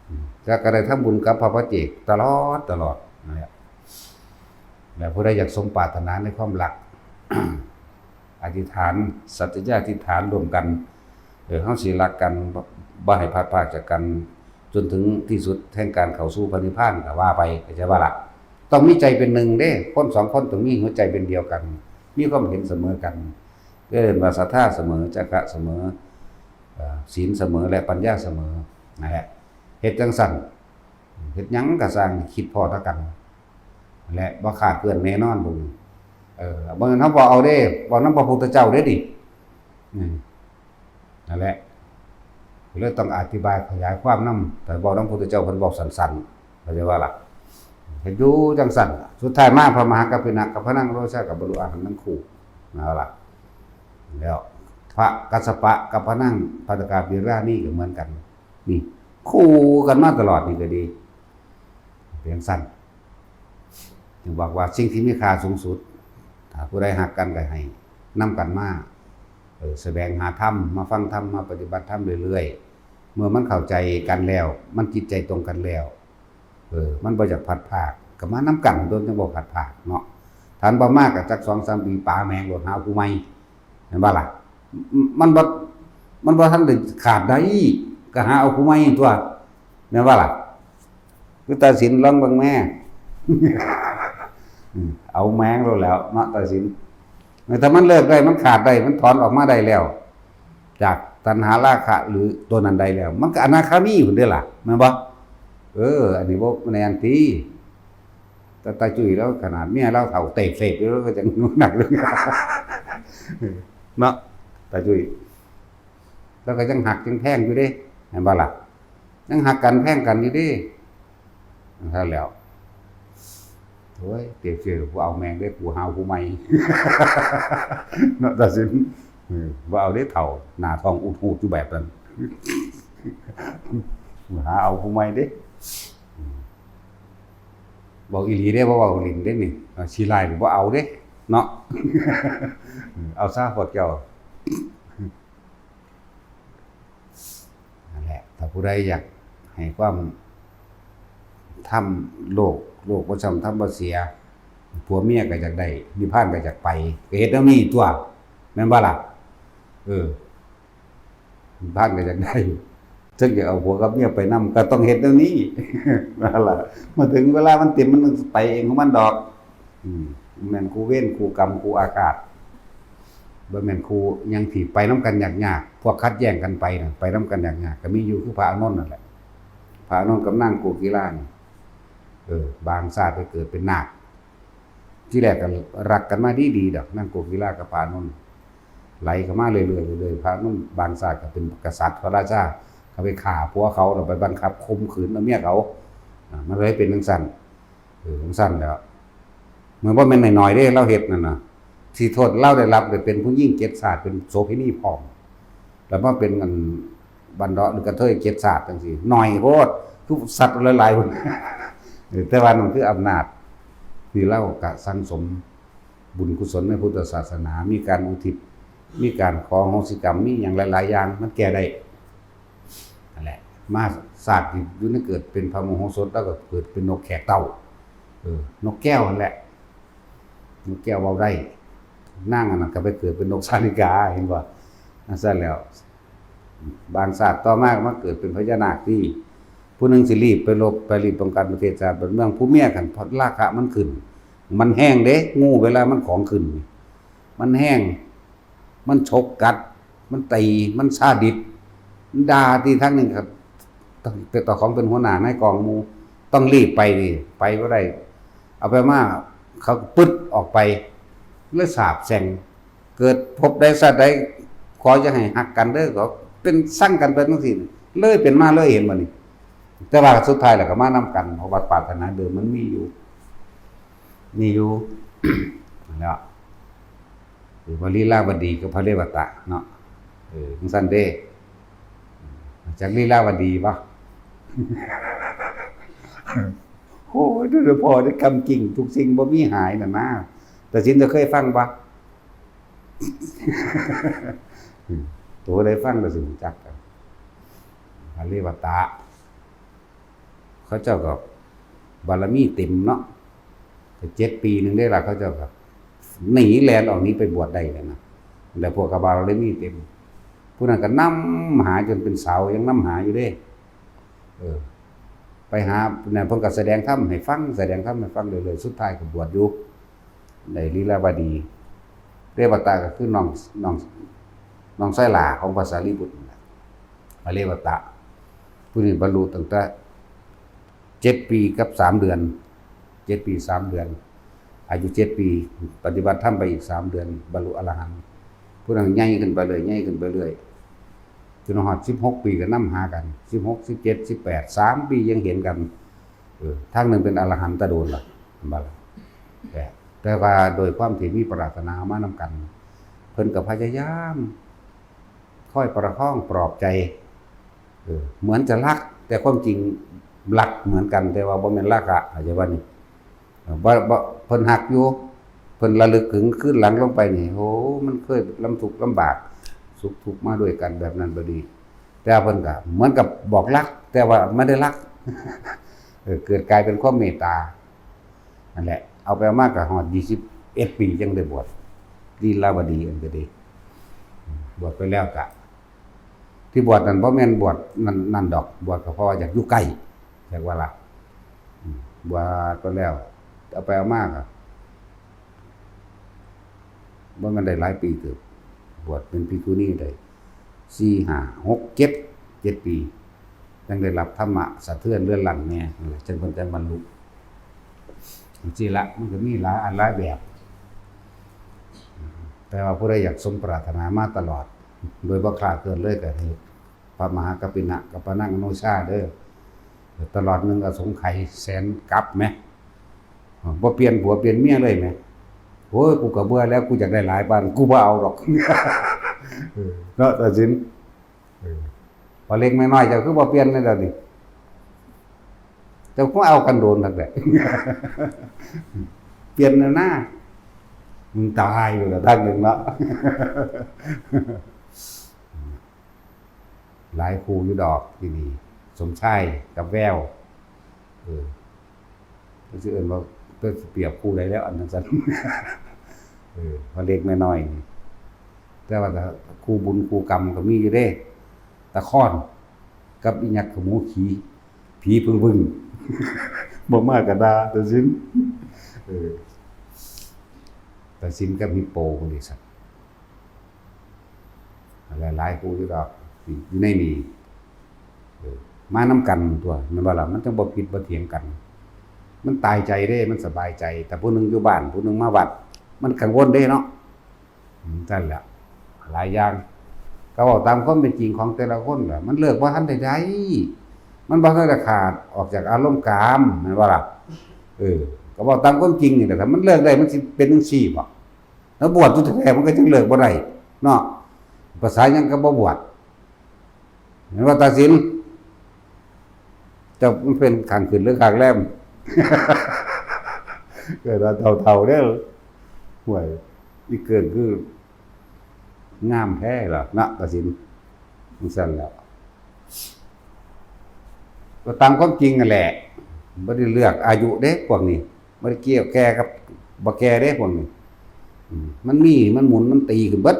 อืม แล้วก็ได้ทำบุญกับพระปัจเจกตลอด ตลอดนั่นแหละ แล้วผู้ใดอยากสมปรารถนาในความรัก อธิษฐาน สัจจะอธิษฐานร่วมกัน เออ เฮาสิรักกัน บ่ บ่ให้พลัดพรากจากกัน จนถึงที่สุดแห่งการเข้าสู่พระนิพพานก็ว่าไป เข้าใจบ่ล่ะ ต้องมีใจเป็นหนึ่งเด้ คนสองคนต้องมีหัวใจเป็นเดียวกัน มีความเห็นเสมอกัน เรียกว่าศรัทธาเสมอ จาคะเสมอ เอ่อ ศีลเสมอ และปัญญาเสมอ นั่นแหละ เฮ็ดจั่งซั้น เฮ็ดหยังก็ซ่าง คิดพ้อเท่ากัน และบ่ขาดเคลื่อนแน่นอนพวกนี้ เออ บ่แม่นเฮาบ่เอาเด้ เว้านำพระพุทธเจ้าเด้นี่ อืม นั่นแหละ ก็เลยต้องอธิบายขยายความนำ แต่เว้านำพระพุทธเจ้าเพิ่นเว้าสั้นๆ เข้าใจบ่ล่ะ เฮ็ดอยู่จั่งซั้น สุดท้ายมาพระมหากัปปินะกัปปะนังโรสะก็บรรลุอรหันต์ทั้งคู่ นั่นล่ะ แล้วพระกัสสปะกัปปะนัง ภัททกาปิลานี่ก็เหมือนกัน นี่ คู่กันมาตลอดนี่ก็ดี เป็นจั่งซั้น จึงบอกว่าสิ่งที่มีค่าสูงสุด ถ้าผู้ใดฮักกันก็ให้นำกันมา เออ แสวงหาธรรม มาฟังธรรม มาปฏิบัติธรรมเรื่อยๆ เมื่อมันเข้าใจกันแล้ว มันจิตใจตรงกันแล้ว เออ มันบ่อยากพลัดพราก ก็มานำกัน โดยจั่งบ่พลัดพรากเนาะ ถ้าบ่มาก็จักสองสามปี ป๋าแหมงโลด หาผู้ใหม่ แม่นบ่ล่ะ มันบ่ มันบ่ทันได้ขาดได้ ก็หาเอาผู้ใหม่ตั๊ว แม่นบ่ล่ะ คือตาสินลองเบิ่งแม่ อืม เอาแหมงโลดแล้วเนาะ ตาสิน ถ้ามันเลิกได้ มันขาดได้ มันถอนออกมาได้แล้ว จากตัณหาราคะหรือตัวนั้นได้แล้ว มันก็อนาคามีพุ้นเด้อล่ะ แม่นบ่ เออ อันนี้บ่แม่นติ แต่ตาจุ้ยลาวขนาดเมียลาวเฒ่าเตะเสพอยู่ ลาวก็ยังหนักเลย เนาะ ตาจุ้ย ลาวก็ยังฮักยังแพงอยู่เด้ แม่นบ่ล่ะ ยังฮักกันแพงกันอยู่เด้ นั่นแหล้ว โอ้ย เตะเสพ กูเอาแม่งเด้ กูหาผู้ใหม่ เนาะ ตาสิน เออ บ่เอาเด้เฒ่า หน้าท้องอุดหูดอยู่แบบนั้น หาเอาผู้ใหม่เด้ อืม เว้าอีหลีเด้ บ่เว้าเล่นเด้นี่ เอา สิร้ายนี่บ่เอาเด้ เนาะ เอาซะพวกเจ้า นั่นแหละ ถ้าผู้ใดอยากให้ความ ธรรมโลก โลกบ่ช้ำธรรมบ่เสีย ผัวเมียก็อยากได้ นิพพานก็อยากไป ก็เฮ็ดแนวนี้ตั๊ว แม่นบ่ล่ะ เออ นิพพานก็อยากได้ เทิงอยากเอาผัวกับเมียไปนำ ก็ต้องเฮ็ดแนวนี้ นั่นล่ะ มาถึงเวลามันเต็ม มันไปเองของมันดอก อืม แม่นคู่เวรคู่กรรมคู่อาฆาต บ่แม่นคู่หยังที่ไปนำกันยากๆ พวกขัดแย้งกันไปน่ะ ไปนำกันยากๆ ก็มีอยู่คือพระอานนท์นั่นแหละ พระอานนท์กับนางโกกีลานี่ เออ บางชาติไปเกิดเป็นนาค ที่แรกก็รักกันมาดีๆ ดอก นางโกกีลากับพระอานนท์ ไหลเข้ามาเรื่อยๆ เรื่อยๆ พระอานนท์บางชาติก็เป็นกษัตริย์พระราชา เขาไปฆ่าผัวเขา แล้วไปบังคับข่มขืนเอาเมียเขา อ่า มันเลยเป็นจั่งซั้น เออ จั่งซั้นแหล้ว มันบ่แม่นน้อยๆ เด้ ลาวเฮ็ดนั่นน่ะ ที่โทษลาวได้รับเนี่ยเป็นผู้หญิงเจ็ดชาติ เป็นโสเภณีพร้อม แล้วมาเป็นอันบัณฑะหรือกระเทยเจ็ดชาติจั่งซี้ น้อยโพด คือสัตว์หลายๆ คน เออ แต่ว่านั่นคืออำนาจที่ลาวกะสั่งสมบุญกุศลในพุทธศาสนา มีการอุทิศ มีการขออโหสิกรรม มีหยังหลายๆ อย่าง มันแก้ได้ นั่นแหละ มาชาติที่อยู่ในเกิดเป็นพระโมโหสถ แล้วก็เกิดเป็นนกแขกเต้า เออ นกแก้วนั่นแหละ นกแก้วเว้าได้ นางอันนั้นก็ไปเกิดเป็นนกสาลิกา เห็นบ่ อันซั่นแล้ว บางชาติต่อมาก็มาเกิดเป็นพญานาคที่ ผู้หนึ่งสิรีบไปรบ ไปรีบป้องกันประเทศชาติบ้านเมือง ผู้เมียคันราคะมันขึ้น มันแฮงเด้ งูเวลามันของขึ้น มันแฮง มันฉกกัด มันตี มันซาดิส มันด่าที่ทางหนึ่งครับ ต้อง แต่เจ้าของเป็นหัวหน้านายกองหมู่ ต้องรีบไปนี่ ไปบ่ได้ เอาไปมา เขาก็ปึ๊ดออกไป เลยสาปแช่ง เกิดภพใดชาติใด ขออย่าให้ฮักกันเด้อ ก็เป็นซังกันไปจั่งซี้ เลยเป็นมาเลย เห็นบ่นี่ แต่ว่าสุดท้ายแล้วก็มานำกัน เพราะว่าปรารถนาเดิมมันมีอยู่ มีอยู่ แล้ว หรือว่าลีลาวดีกับพระเรวตะเนาะ เออ จั่งซั้นเด้ จักลีลาวดีบ่ โอ้ย เดี๋ยวพอได้กำกิ่งทุกสิ่งบ่มีหายน่ะนะ ตาสินจะเคยฟังบ่ ตัวได้ฟังก็สิรู้จักกัน พระเรวตะ เขาเจ้าก็บารมีเต็มเนาะ ก็เจ็ดปีหนึ่งได้ละ เขาเจ้าก็หนีแล่นออกหนีไปบวชได้เลยนะ แล้วพวกกบารมีเต็ม ผู้นั้นก็นำหาจนเป็นสาว ยังนำหาอยู่เด้ เออ ไปหาเนี่ย เพิ่นก็แสดงธรรมให้ฟัง แสดงธรรมให้ฟังเรื่อยๆ สุดท้ายก็บวชอยู่ ได้ลีลาวดี รวตะก็คือน้องน้องน้องชายหล้าของพระสารีบุตรนั่นแหละ พระเรวตะ ผู้นี้บรรลุตั้งแต่เจ็ดปีกับสามเดือน เจ็ดปีสามเดือน อายุเจ็ดปี ปฏิบัติธรรมไปอีกสามเดือน บรรลุอรหันต์ ผู้นั้นใหญ่ขึ้นไปเรื่อย ใหญ่ขึ้นไปเรื่อย จนฮอดสิบหกปีก็นำหากัน สิบหก สิบเจ็ด สิบแปด สามปียังเห็นกัน เออ ทางหนึ่งเป็นอรหันต์ตะโดนล่ะ เห็นบ่ล่ะ แต่ แต่ว่าโดยความที่มีปรารถนามานำกัน เพิ่นก็พยายาม คอยประคองปลอบใจ เออ เหมือนจะรัก แต่ความจริงรักเหมือนกัน แต่ว่าบ่แม่นรักอะ เข้าใจบ่นี่ เออ บ่ บ่ เพิ่นฮักอยู่ เพิ่นระลึกถึงคืนหลังลงไปนี่ โอ้ มันเคยลำทุกข์ลำบาก สุขทุกข์มาด้วยกันแบบนั้นแบบนี้ แต่เพิ่นก็เหมือนกับบอกรัก แต่ว่าไม่ได้รัก เออ เกิดกลายเป็นความเมตตา นั่นแหละ เอาไปเอามาก็ฮอดยี่สิบเอ็ดปีจั่งได้บวช ลีลาวดีอันก็ดี บวชไปแล้วก็ ที่บวชนั่นบ่แม่นบวชนั่น นั่นดอก บวชก็เพราะว่าอยากอยู่ใกล้ อยากว่าล่ะ อืม บวชไปแล้ว เอาไปเอามาก็ บ่แม่นได้หลายปีเติบ บวชเป็นภิกขุณีได้ สี่ ห้า หก เจ็ด เจ็ดปี จั่งได้รับธรรมะสะเทือนเรือนรังแหน่ นั่นแหละ จั่งเพิ่นจั่งบรรลุ จั่งซี้ละ มันก็มีหลายอันหลายแบบ แต่ว่าผู้ใดอยากสมปรารถนามาตลอด โดยบ่คลาดเคลื่อนเลยก็ให้พระมหากัปปินะ กัปปะนังอโนชาเด้อ ตลอดหนึ่งอสงไขยแสนกัปแหม บ่เปลี่ยนผัวเปลี่ยนเมียเลยแหม โอ้ย กูก็เบื่อแล้ว กูอยากได้หลายปาน กูบ่เอาดอก เออ เนาะ ตัดสิน เออ พอเล็กน้อยๆ เจ้าคือบ่เปลี่ยนเลยเดี๋ยวนี้ เจ้าก็เอากันโดนทักแหละ เปลี่ยนแล้วนะ มึงตายอยู่แล้วท่านหนึ่งเนาะ หลายคู่อยู่ดอกที่นี่ สมชายกับแวว เออ ก็สิเอิ้นว่า ก็สิเปรียบคู่ใดแล้ว อันนั้นซั่น เออ พอเล็กน้อยๆ นี่ แต่ว่าก็คู่บุญคู่กรรมก็มีอยู่เด้ ตะคอน กับอีหยังขโมยขี้ ผีพึ่งบึ้ง บ่มากระดา ตัดสิน เออ ตัดสินกับฮิปโปบริษัท หลายๆ คู่อยู่ดอก อยู่ในนี่ เออ มานำกันตัว แม่นบ่ล่ะ มันจั่งบ่ผิดบ่เถียงกัน มันตายใจเด้ มันสบายใจ แต่ผู้หนึ่งอยู่บ้าน ผู้หนึ่งมาวัด มันกังวลเด้เนาะ อืม นั่นแหละ หลายอย่าง ก็เว้าตามความเป็นจริงของแต่ละคนแหละ มันเลิกบ่ทันได้ใด มันบ่ทันได้ขาดออกจากอารมณ์กาม แม่นบ่ล่ะ เออ ก็เว้าตามความจริงนี่แหละ ถ้ามันเลิกได้ มันสิเป็นจั่งซี้บ่ แล้วบวชอยู่แท้ๆ มันก็จั่งเลิกบ่ได้เนาะ ภาษาหยังก็บ่บวช เห็นว่าตัดสิน เจ้ามันเป็นข้างขึ้นหรือข้างแรม เกิดว่าเฒ่าๆ เด้อ ห่วย อีเกิงคือ งามแท้ล่ะเนาะ ตัดสิน จั่งซั่นแหล้ว ก็ตามความจริงนั่นแหละ บ่ได้เลือกอายุเด้ พวกนี้ บ่ได้เกี่ยวแก่กับบ่แก่เด้ พวกนี้ อืม มันมี มันหมุน มันตีขึ้นเบิด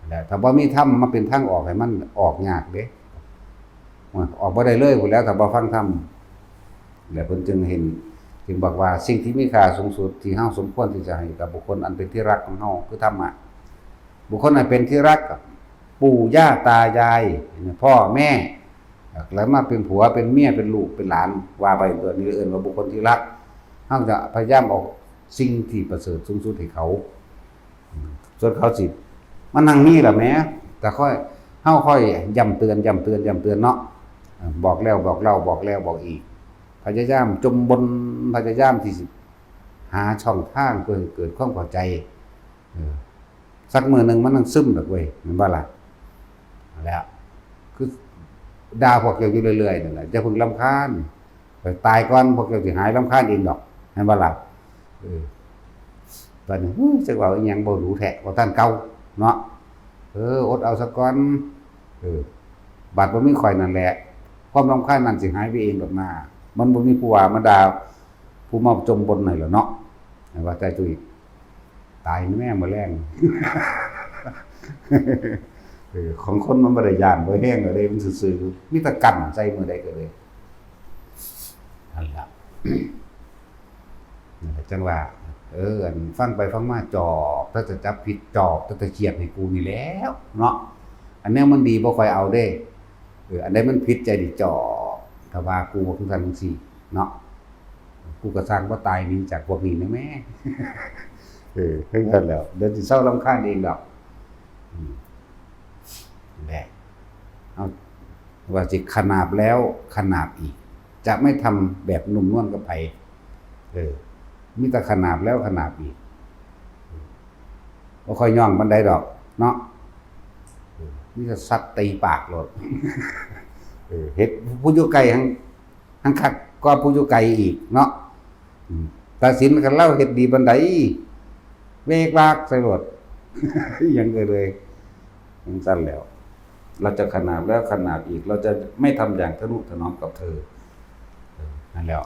แหละ ถ้าบ่มีธรรมมาเป็นทางออกให้มันออกยากเด้ ออกบ่ได้เลยพู้นแหล้ว ถ้าบ่ฟังธรรม แล้วเพิ่นจึงเห็น จึงบอกว่าสิ่งที่มีค่าสูงสุดที่เฮาสมควรที่จะให้กับบุคคลอันเป็นที่รักของเฮาคือธรรมะ บุคคลอันเป็นที่รัก ปู่ย่าตายาย พ่อแม่ แล้วมาเป็นผัวเป็นเมียเป็นลูกเป็นหลาน ว่าไป ตัวนี้เอิ้นว่าบุคคลที่รัก เฮาจะพยายามเอาสิ่งที่ประเสริฐสูงสุดให้เขา ส่วนเขาสิ มันนั่งนี่ล่ะแหม แต่ค่อย เฮาค่อยย้ำเตือน ย้ำเตือน ย้ำเตือนเนาะ บอกแล้วบอกเล่า บอกแล้วบอกอีก พยายามจมบน พยายามที่สิหาช่องทางเพื่อให้เกิดความเข้าใจ เออ สักมื้อหนึ่งมันต้องซึมดอกเว้ย แม่นบ่ล่ะ แล้ว คือด่าพวกเจ้าอยู่เรื่อยๆ นั่นแหละ อย่าเพิ่งรำคาญ ไปตายก่อน พวกเจ้าสิหายรำคาญเองดอก แม่นบ่ล่ะ เออ บัดนี้ ฮู้ จักเว้าอีหยังบ่รู้แท้ เว้าแต่อันเก่าเนาะ เออ อดเอาซะก่อน เออ บัดบ่มีข้อยนั่นแหละ ความรำคาญนั่นสิหายไปเองดอกนา มันบ่มีผู้ว่ามาด่า ผู้มาจมบนให้แล้วเนาะ ว่าแต่ตุ้ย ตายแม่มื้อแลง เออ ของคนมันบ่ได้ย้านบ่แฮงดอกเด้ มันซื่อๆ มีแต่กั้นใส่มื้อใดก็เลย นั่นล่ะ นั่นล่ะ จั่งว่า เออ อันฟังไปฟังมาจอบ ถ้าจะจับผิดจอบ ถ้าจะเครียดให้กูนี่แหล้วเนาะ อันเนี้ยมันดีบ่ค่อยเอาเด้ เออ อันใดมันผิดใจนี่จอบ ถ้าว่ากูว่าคือกันจังซี่เนาะ กูก็สร้างบ่ตายหนีจากพวกนี้นะแม่ เออ คือกันแล้ว เดี๋ยวสิเซารำคาญเองดอก อืม แหละ เอา ว่าสิขนาบแล้วขนาบอีก จะไม่ทำแบบนุ่มนวลกับไผ เออ มีแต่ขนาบแล้วขนาบอีก บ่ค่อยย่องปานใดดอกเนาะ เออ มีแต่สัตว์ตีปากโลด เออ เฮ็ดผู้อยู่ไกลหั้ง หั้งคักกว่าผู้อยู่ไกลอีกเนาะ อืม ตัดสินคันลาวเฮ็ดดีปานใด เวกวากใส่โลด อิหยังก็เลย จั่งซั้นแล้ว เราจะขนาบแล้วขนาบอีก เราจะไม่ทำอย่างทะนุถนอมกับเธอ เออ นั่นแหล้ว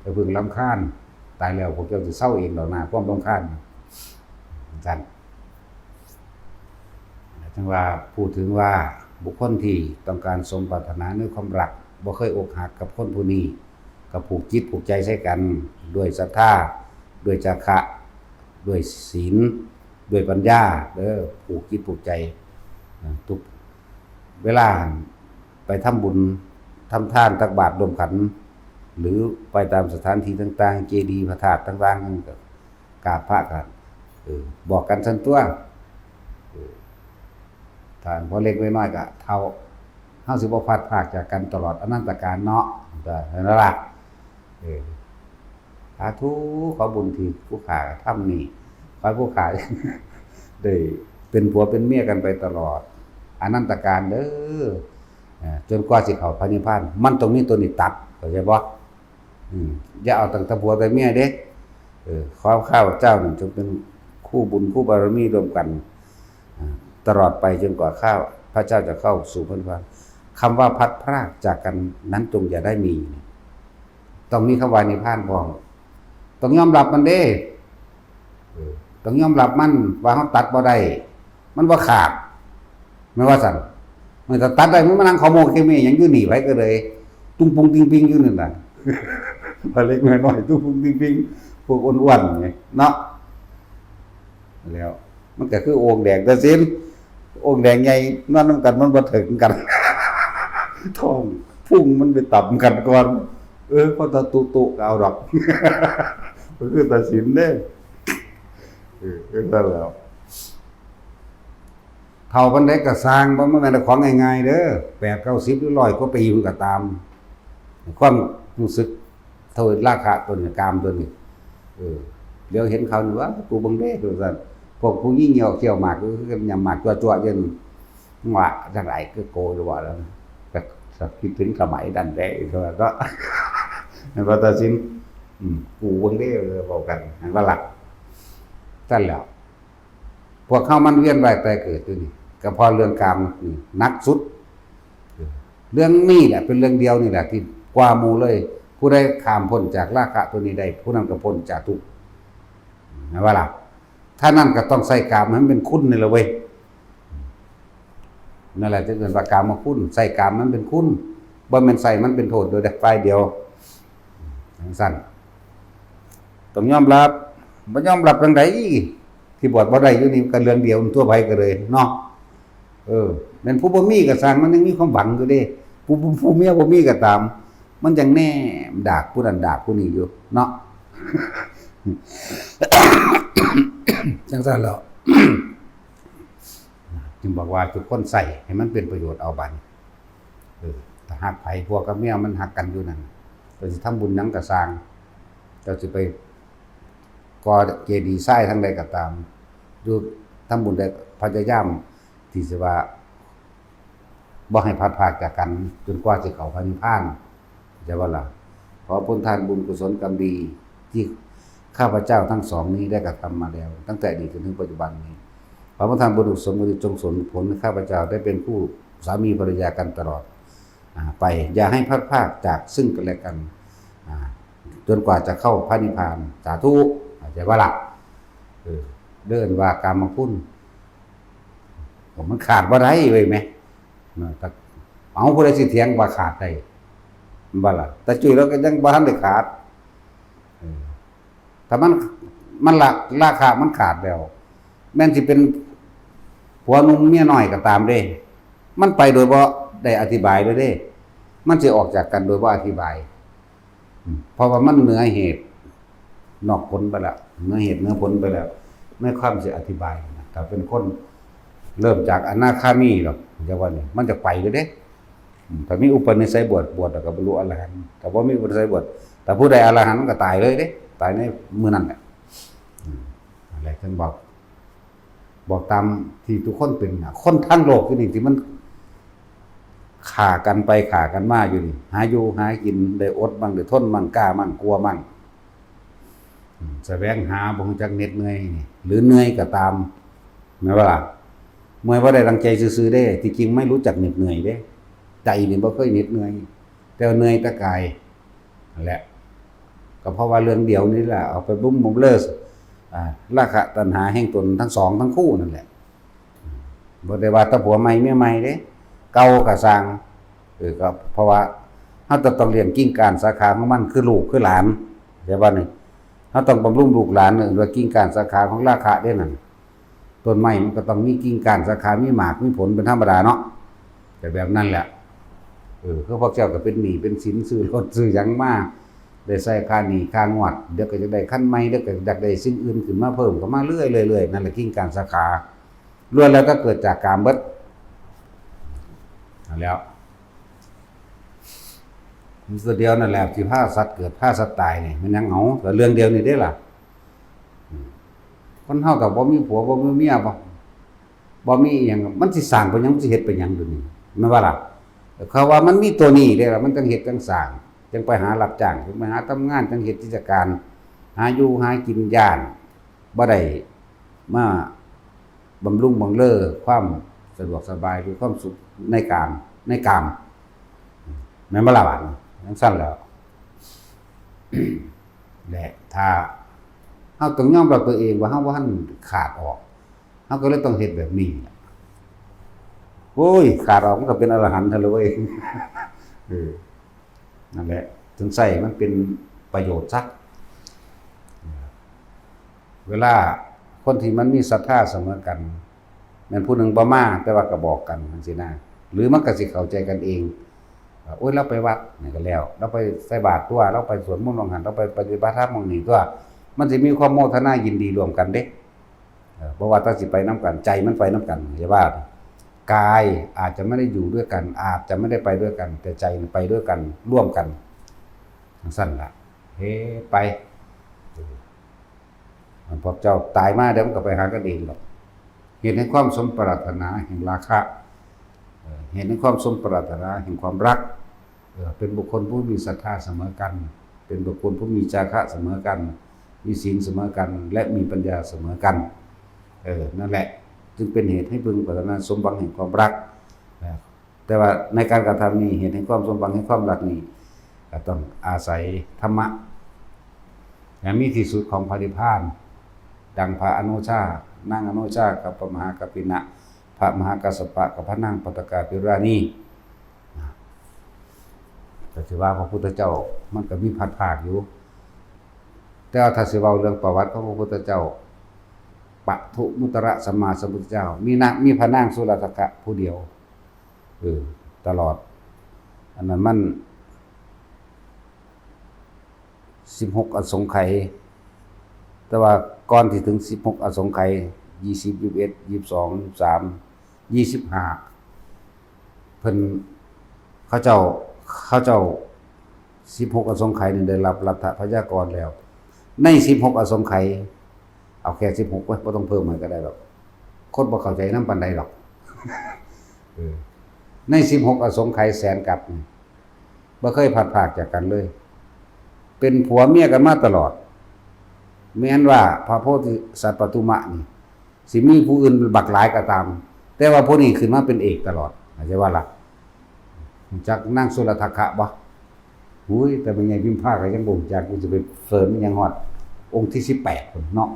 อย่าเพิ่งรำคาญ ตายแล้วพวกเจ้าสิเซาเองดอกนะ ความรำคาญ จั่งซั้น จั่งว่า พูดถึงว่าบุคคลที่ต้องการสมปรารถนาในความรัก บ่เคยอกหักกับคนผู้นี้ ก็ผูกจิตผูกใจใส่กัน ด้วยศรัทธา ด้วยจาคะ ด้วยศีล ด้วยปัญญา เด้อ ผูกจิตผูกใจ เอ่อ ทุกเวลาไปทำบุญ ทำทาน ตักบาตรร่วมขัน หรือไปตามสถานที่ต่างๆ เจดีย์พระธาตุต่างๆ นั่นก็ กราบพระกัน เออ บอกกันซั่นตั๊ว เออ ถ้าพ่อเล็กแม่น้อยก็เฒ่า เฮาสิบ่พลัดพรากจากกันตลอดอนันตกาลเนาะ ก็นั่นล่ะ เออ สาธุ ขอบุญที่ผู้ข้าทำนี่ ขอให้ผู้ข้า ได้เป็นผัวเป็นเมียกันไปตลอดอนันตกาลเด้อ เอ่อ จนกว่าสิเข้าพระนิพพาน มันต้องมีตัวนี้ตัด เข้าใจบ่? อืม อย่าเอาตั้งแต่ผัวแต่เมียเด้ เออ ขอข้าพเจ้านี่จงเป็นคู่บุญคู่บารมีร่วมกัน อ่า ตลอดไปจนกว่าข้าพเจ้าจะเข้าสู่พระนิพพาน คำว่าพลัดพรากจากกันนั้นจงอย่าได้มี ต้องมีคำว่านิพพานพร้อม ต้องยอมรับมันเด้ เออ ต้องยอมรับมันว่าเฮาตัดบ่ได้ มันบ่ขาด แม่นว่าซั่น มันก็ตัดได้ มันมานั่งขอโมกเขเมหยังอยู่นี่ ไผก็เลย ตุ้งปุงติงปิงอยู่นั่นน่ะ พระเล็กน้อยๆ ตุ้งปุงติงปิง พวกอ้วนๆ ไงเนาะ แล้วมันก็คือโอ่งแดงตัดสิน โอ่งแดงใหญ่นอนนำกันมันบ่ถึงกัน ท้องพุงมันไปต่ำกันก่อน เออ พอตะตุตุก็เอาดอก ก็คือตัดสินเด้ เออ ก็ซั่นแหล้ว เฒ่าปานใดก็ซ่าง บ่แม่นของง่ายๆเด้อ แปดเก้าสิบหรือร้อยกว่าปีพุ้นก็ตาม ความรู้สึกเท่าราคะตัวนี้ กามตัวนี้ เออ เหลียวเห็นเขานี่ว่า กูเบิ่งเด้ ว่าซั่น พวกผู้หญิงเหยี่ยวเขี้ยวหมาก ก็คือกันยำหมากจั่วๆอยู่นี่ ว่าจั่งใดคือโกอยู่ว่าแล้วนะ ก็คิดถึงสมัยนั้นแหละ เนาะ แม่นบ่ตาสิน อืม กูเบิ่งเด้ เว้ากัน แม่นบ่ล่ะ ซั่นแหล้ว พวกเฮามันเวียนว่ายตายเกิดอยู่นี่ ก็เพราะเรื่องกามนี่หนักสุด เรื่องนี้แหละเป็นเรื่องเดียวนี่แหละที่กว่าหมู่เลย ผู้ใดข้ามพ้นจากราคะตัวนี้ได้ ผู้นั้นก็พ้นจากทุกข์ แม่นบ่ล่ะ ถ้านั้นก็ต้องใช้กามให้มันเป็นคุณนี่แหละเว้ย นั่นแหละที่เอิ้นว่ากามคุณ ใช้กามมันเป็นคุณ บ่แม่นใช้มันเป็นโทษโดยฝ่ายเดียว จั่งซั้น ต้องยอมรับ บ่ยอมรับจั่งใด ที่บวชบ่ได้อยู่นี่ก็เรื่องเดียวทั่วไปก็เลยเนาะ เออ แม่นผู้บ่มีก็ซ่าง มันยังมีความหวังอยู่เด้ ผู้ ผู้ ผู้เมียบ่มีก็ตาม มันยังแนมดากผู้นั้นดากผู้นี้อยู่เนาะ จั่งซั้นแหล้ว จึงบอกว่าทุกคนใช้ให้มันเป็นประโยชน์เอาบัดนี้ เออ ถ้าฮักไผ ผัวกับเมียมันฮักกันอยู่นั่น เจ้าสิทำบุญหยังก็ซ่าง เจ้าสิไปก่อเจดีย์ทรายทางใดก็ตาม อยู่ทำบุญใดพยายามที่สิว่า บ่ให้พลัดพรากจากกันจนกว่าสิเข้าพระนิพพาน เข้าใจบ่ล่ะ ขอผลทานบุญกุศลกรรมดีที่ข้าพเจ้าทั้งสองนี้ได้กระทำมาแล้ว ตั้งแต่อดีตจนถึงปัจจุบันนี้ ขอผลทานบุญกุศลกรรมดีจงส่งผลให้ข้าพเจ้าได้เป็นคู่สามีภรรยากันตลอด อ่า ไป อย่าให้พลัดพรากจากซึ่งกันและกัน อ่า จนกว่าจะเข้าพระนิพพาน สาธุ เข้าใจบ่ล่ะ เออ เอิ้นว่ากามคุณ มันขาดบ่ได้เว้ยแม่ นะ แต่ เอา ผู้ใดสิเถียงว่าขาดได้ แม่นบ่ล่ะ ตาจุ้ยลาวก็ยังบ่ทันได้ขาด เออ ถ้ามัน มันละ ราคะมันขาดแล้ว แม้นสิเป็นผัวหนุ่มเมียน้อยก็ตามเด้ มันไปโดยบ่ได้อธิบายเลยเด้ มันสิออกจากกันโดยบ่อธิบาย อืม เพราะว่ามันเหนือเหตุนอกผลไปแล้ว เหนือเหตุเหนือผลไปแล้ว ในความสิอธิบายนะ ถ้าเป็นคนเริ่มจากอนาคามีหรอก จะว่านี่ มันจะไปเลยเด้ อืม ถ้ามีอุปนิสัยบวช บวชแล้วก็บรรลุอรหันต์ ถ้าบ่มีอุปนิสัยบวช ถ้าผู้ใดอรหันต์มันก็ตายเลยเด้ ตายในมื้อนั้นแหละ อืม อะไรท่านบอก บอกตามที่ทุกคนเป็นน่ะ คนทั้งโลกอยู่นี่ที่มันฆ่ากันไปฆ่ากันมาอยู่นี่ หาอยู่หากิน ได้อดมั่ง ได้ทนมั่ง กล้ามั่ง กลัวมั่ง อืม แสวงหา บ่รู้จักเหน็ดเหนื่อยนี่ หรือเหนื่อยก็ตาม แม่นบ่ล่ะ? เมื่อยบ่ได้ดังใจซื่อๆเด้ ที่จริงไม่รู้จักเหน็ดเหนื่อยเด้ ใจนี่บ่เคยเหน็ดเหนื่อย แต่ว่าเหนื่อยแต่กาย นั่นแหละ ก็เพราะว่าเรื่องเดียวนี่แหละ เอาไปบุ้มบำเรอ อ่า ราคะตัณหาแห่งตนทั้งสองทั้งคู่นั่นแหละ บ่ได้ว่าแต่ผัวใหม่เมียใหม่เด้ เก่าก็ซ่าง เออ ก็เพราะว่าเราจะต้องเลี้ยงกิ่งก้านสาขาของมัน คือลูกคือหลาน เข้าใจบ่นี่ เราต้องบำรุงลูกหลาน เอิ้นว่ากิ่งก้านสาขาของราคะเด้นั่น ต้นไม้มันก็ต้องมีกิ่งก้านสาขา มีหมากมีผลเป็นธรรมดาเนาะ แต่แบบนั้นแหละ เออ คือพวกเจ้าก็เป็นหนี้เป็นสิน ซื้อรถซื้อหยังมา ได้ใส่ค่าหนี้ค่างวด เดี๋ยวก็อยากได้คันใหม่ เดี๋ยวก็อยากได้สิ่งอื่นขึ้นมาเพิ่มเข้ามาเรื่อยๆ เรื่อยๆ นั่นแหละกิ่งก้านสาขา ล้วนแล้วก็เกิดจากกามเบิด นั่นแหล้ว มันตัวเดียวนั่นแหละที่พาสัตว์เกิดพาสัตว์ตายนี่ มันยังเอา แต่เรื่องเดียวนี่เด้ล่ะ อืม คนเฮาถ้าบ่มีผัวบ่มีเมีย บ่ บ่มีอิหยัง มันสิสร้างไปหยัง มันสิเฮ็ดไปหยังเดี๋ยวนี้ แม่นบ่ล่ะ? เขาว่ามันมีตัวนี้เด้ล่ะ มันจั่งเฮ็ดจั่งสร้าง จั่งไปหารับจ้าง จั่งไปหาทำงาน จั่งเฮ็ดกิจการ หาอยู่หากิน ย้านบ่ได้มาบำรุงบังเรอความสะดวกสบาย หรือความสุขในกาม ในกาม แม่นบ่ล่ะบาดนี้ จั่งซั้นแหล้ว และถ้าเฮาต้องยอมรับตัวเองว่าเฮาบ่ทันขาดออก เฮาก็เลยต้องเฮ็ดแบบนี้แหละ โอ้ย ขาดออกมันก็เป็นอรหันต์เท่านั้นเว้ย เออ นั่นแหละ ถึงใช้มันเป็นประโยชน์ซะ เวลาคนที่มันมีศรัทธาเสมอกัน แม่นผู้หนึ่งบ่มา แต่ว่าก็บอกกันจั่งซี้นะ หรือมันก็สิเข้าใจกันเอง ว่า โอ้ย เราไปวัดนี่ก็แล้ว เราไปใส่บาตรตัว เราไปสวดมนต์หม่องหั้น เราไปปฏิบัติธรรมหม่องนี้ตัว มันสิมีความโมทนายินดีร่วมกันเด้ เออ บ่ว่าแต่สิไปนำกัน ใจมันไปนำกัน อย่าว่า กายอาจจะไม่ได้อยู่ด้วยกัน อาจจะไม่ได้ไปด้วยกัน แต่ใจมันไปด้วยกัน ร่วมกัน จั่งซั้นล่ะ เฮ้ ไป มันพวกเจ้าตายมาเดี๋ยวมันก็ไปหากันเองดอก เหตุแห่งความสมปรารถนาแห่งราคะ เอ่อ เหตุแห่งความสมปรารถนาแห่งความรัก เอ่อ เป็นบุคคลผู้มีศรัทธาเสมอกัน เป็นบุคคลผู้มีจาคะเสมอกัน มีศีลเสมอกัน และมีปัญญาเสมอกัน เออ นั่นแหละ จึงเป็นเหตุให้พึงปรารถนาสมหวังแห่งความรัก นะ แต่ว่าในการกระทำนี้ เหตุแห่งความสมหวังแห่งความรักนี้ ก็ต้องอาศัยธรรมะ อย่างมีที่สุดของพระนิพพาน ดังพระอโนชา นางอโนชา กับพระมหากัปปินะ พระมหากัสสปะ กับพระนางปัตตกาภิราณี นะ ก็ถือว่าพระพุทธเจ้ามันก็มีพลัดพรากอยู่ แต่ว่าถ้าสิเว้าเรื่องประวัติของพระพุทธเจ้า ปทุมมุตตระสัมมาสัมพุทธเจ้า มีนาง มีพระนางสุรัตถกะผู้เดียว เออ ตลอด อันนั้นมัน สิบหกอสงไขย แต่ว่าก่อนที่ถึงสิบหกอสงไขย ยี่สิบ ยี่สิบเอ็ด ยี่สิบสอง ยี่สิบสาม ยี่สิบห้า เพิ่น เขาเจ้า เขาเจ้า สิบหกอสงไขยนี่ได้รับรัตถพยากรแล้ว ในสิบหกอสงไขย เอาแค่สิบหกไว้ บ่ต้องเพิ่มให้ก็ได้ดอก คนบ่เข้าใจนำปานใดดอก เออ ในสิบหกอสงไขยแสนกัปนี่ บ่เคยพลัดพรากจากกันเลย เป็นผัวเมียกันมาตลอด แม้นว่าพระโพธิสัตว์ปทุมะนี่ สิมีผู้อื่นบักหลายก็ตาม แต่ว่าผู้นี้ขึ้นมาเป็นเอกตลอด เข้าใจบ่ล่ะ รู้จักนางสุรัตถกะบ่? อุ้ย แต่แม่ใหญ่พิมพาก็ยังบ่รู้จัก กูสิไปเสริมอิหยังฮอดองค์ที่สิบแปดพุ้นเนาะ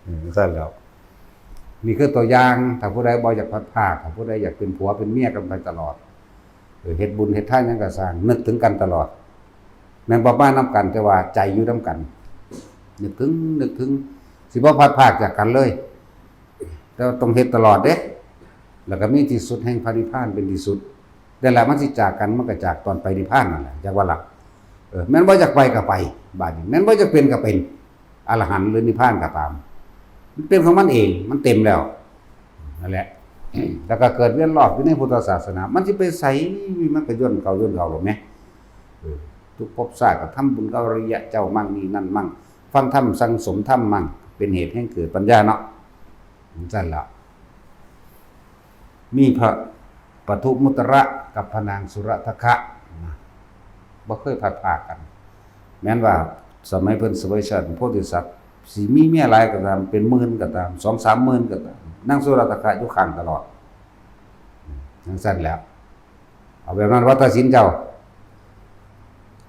เออ ซั่นแหล้ว นี่คือตัวอย่าง ถ้าผู้ใดบ่อยากพลัดพราก ถ้าผู้ใดอยากเป็นผัวเป็นเมียกันไปตลอด เออ เฮ็ดบุญเฮ็ดทานหยังก็ซ่าง นึกถึงกันตลอด แม่นบ่มานำกัน แต่ว่าใจอยู่นำกัน นึกถึง นึกถึง สิบ่พลัดพรากจากกันเลย แต่ว่าต้องเฮ็ดตลอดเด้ แล้วก็มีที่สุดแห่งพระนิพพานเป็นที่สุด แต่ละมันสิจากกัน มันก็จากตอนไปนิพพานนั่นแหละ จักว่าล่ะ เออ แม่นบ่อยากไปก็ไป บาดนี้ แม่นบ่อยากเป็นก็เป็น อรหันต์หรือนิพพานก็ตาม มันเป็นของมันเอง มันเต็มแล้ว นั่นแหละ แล้วก็เกิดเวียนรอบอยู่ในพุทธศาสนา มันสิไปไส มันก็ย่นเก่าย่นเก่าหรอกแหม เออ ทุกภพชาติก็ทำบุญกับอริยะเจ้ามั่งนี่นั่นมั่ง ฟังธรรมสั่งสมธรรมมั่ง เป็นเหตุให้เกิดปัญญาเนาะ จั่งซั่นล่ะ มีพระปทุมมุตระกับพระนางสุรทคะนะ บ่เคยพลัดพรากกัน แม้นว่าสมัยเพิ่นเสวยชาติเป็นโพธิสัตว์ สิมีเมียหลายก็ตาม เป็นหมื่นก็ตาม สองสามหมื่นก็ตาม นางสุรทคะอยู่ข้างตลอด จั่งซั่นแหล้ว เอาแบบนั้น วัตรศิลป์เจ้า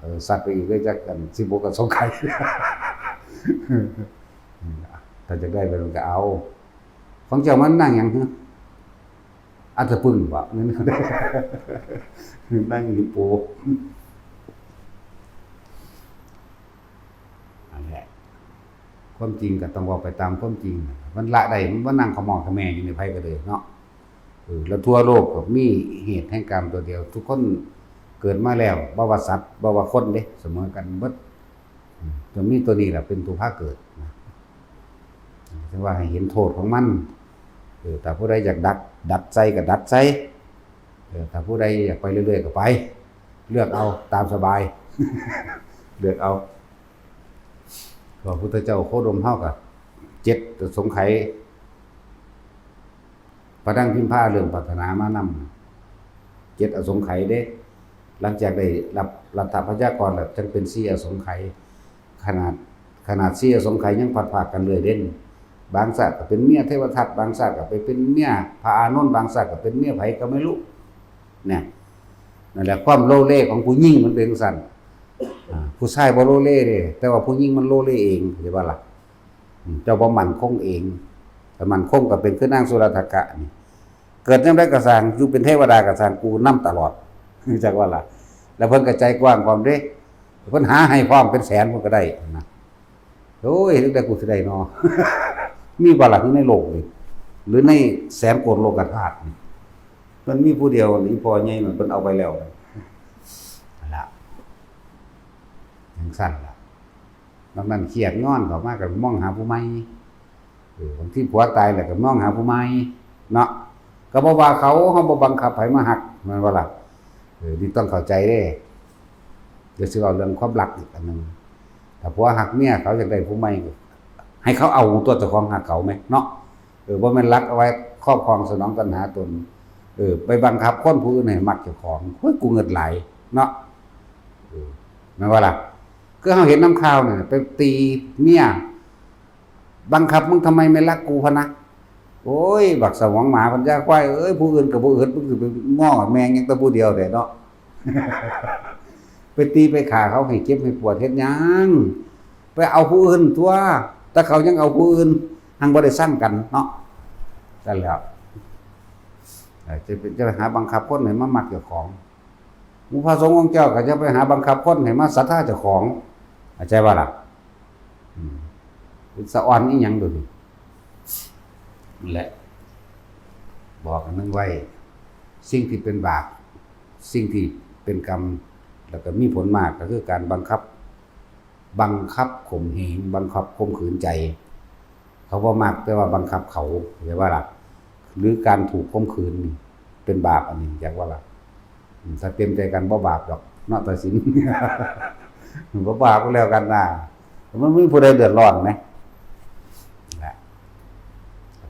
เออ สักไปอีกเลยจักกัน สิบหกอสงไขย ถ้าจะได้ไปมันก็เอา ของเจ้ามันนั่งหยังฮะ อัฐปึ้งบ่ นั่งฮิปโป นั่นแหละ ความจริงก็ต้องเว้าไปตามความจริง มันละได้ มันบ่นั่งขะหมองขะแหมอยู่ในไผก็เลยเนาะ เออ แล้วทั่วโลกก็มีเหตุแห่งกรรมตัวเดียว ทุกคนเกิดมาแล้ว บ่ว่าสัตว์ บ่ว่าคนเด้ เสมอกันเบิด อืม จนมีตัวนี้แหละเป็นตัวพาเกิดนะ จั่งว่าให้เห็นโทษของมัน เออ ถ้าผู้ใดอยากดัด ดัดใส่ก็ดัดใส่ เออ ถ้าผู้ใดอยากไปเรื่อยๆก็ไป เลือกเอาตามสบาย เลือกเอา พระพุทธเจ้าโคดมเฮาก็เจ็ดอสงไขย พระนางพิมพาเริ่มปรารถนามานำ เจ็ดอสงไขยเด้ หลังจากได้รับรัฐพยากรแล้ว จั่งเป็นสี่อสงไขย ขนาด ขนาดสี่อสงไขยยังพลัดพรากกันเลยเด้ บางชาติก็เป็นเมียเทวทัต บางชาติก็ไปเป็นเมียพระอานนท์ บางชาติก็เป็นเมียไผก็ไม่รู้ เนี่ย นั่นแหละ ความโลเลของผู้หญิงมันเป็นจั่งซั้น อ่า ผู้ชายบ่โลเลเด้ แต่ว่าผู้หญิงมันโลเลเอง เข้าใจบ่ล่ะ อืม เจ้าบ่มั่นคงเอง ถ้ามั่นคงก็เป็นคือนางสุรทคะนี่ เกิดยามใดก็ซ่าง อยู่เป็นเทวดาก็ซ่าง กูนำตลอด จั่งว่าล่ะ แล้วเพิ่นก็ใจกว้างพร้อมเด้ เพิ่นหาให้พร้อมเป็นแสนเพิ่นก็ได้นะ โอ้ย เฮ็ดได้กูสิได้เนาะ มีบ่ล่ะในโลกนี่ หรือในแสนโกดโลกธาตุนี่ มันมีผู้เดียวนี่ อีพ่อใหญ่นั่นเพิ่นเอาไปแล้ว นั่นล่ะ จั่งซั้นล่ะ นอกนั้นเครียดงอนเข้ามาก็มองหาผู้ใหม่ เออ บางทีผัวตายแล้วก็มองหาผู้ใหม่เนาะ ก็บ่ว่าเขา เฮาบ่บังคับให้มาฮัก แม่นบ่ล่ะ เออ นี่ต้องเข้าใจเด้ เดี๋ยวสิเว้าเรื่องความรักอีกอันหนึ่ง ถ้าผัวฮักเมียเขาอยากได้ผู้ใหม่ก็ให้เขาเอาตัวเจ้าของฮักเขาแหมเนาะ เออ บ่แม่นรักเอาไว้ครอบครองสนองตัณหาตน เออ ไปบังคับคนผู้อื่นให้มักเจ้าของ โอ้ย กูเงิดหลายเนาะ เออ แม่นบ่ล่ะ คือเฮาเห็นนำข่าวนี่ ไปตีเมีย บังคับมึงทำไมไม่รักกูพะนะ โอ้ย บักสมองหมาปัญญาควายเอ้ย ผู้อื่นก็บ่อึด มึงสิไปง้อแม่งหยังแต่ผู้เดียวแท้เนาะ ไปตีไปฆ่าเขาให้เจ็บให้ปวดเฮ็ดหยัง ไปเอาผู้อื่นตั๊ว แต่เขายังเอาผู้อื่น หังบ่ได้ซังกันเนาะ นั่นแหละ เอ่อ จะไป จะไปหาบังคับคนให้มามักเจ้าของ หมู่พระสงฆ์องค์เจ้าก็จะไปหาบังคับคนให้มาศรัทธาเจ้าของ เข้าใจบ่ล่ะ อืม สะออนอีหยังดูนี่ นั่นแหละ บอกอันนึงไว้ สิ่งที่เป็นบาป สิ่งที่เป็นกรรม แล้วก็มีผลมากก็คือการบังคับ บังคับข่มเหง บังคับข่มขืนใจ เขาบ่มัก แต่ว่าบังคับเขา เข้าใจบ่ล่ะ หรือการถูกข่มขืนนี่เป็นบาปอันนี้ จักว่าล่ะ อืม ถ้าเต็มใจกันบ่บาปดอกเนาะ ตัดสิน บ่บาปก็แล้วกันนะ มันมีผู้ใดเดือดร้อนไหม นะ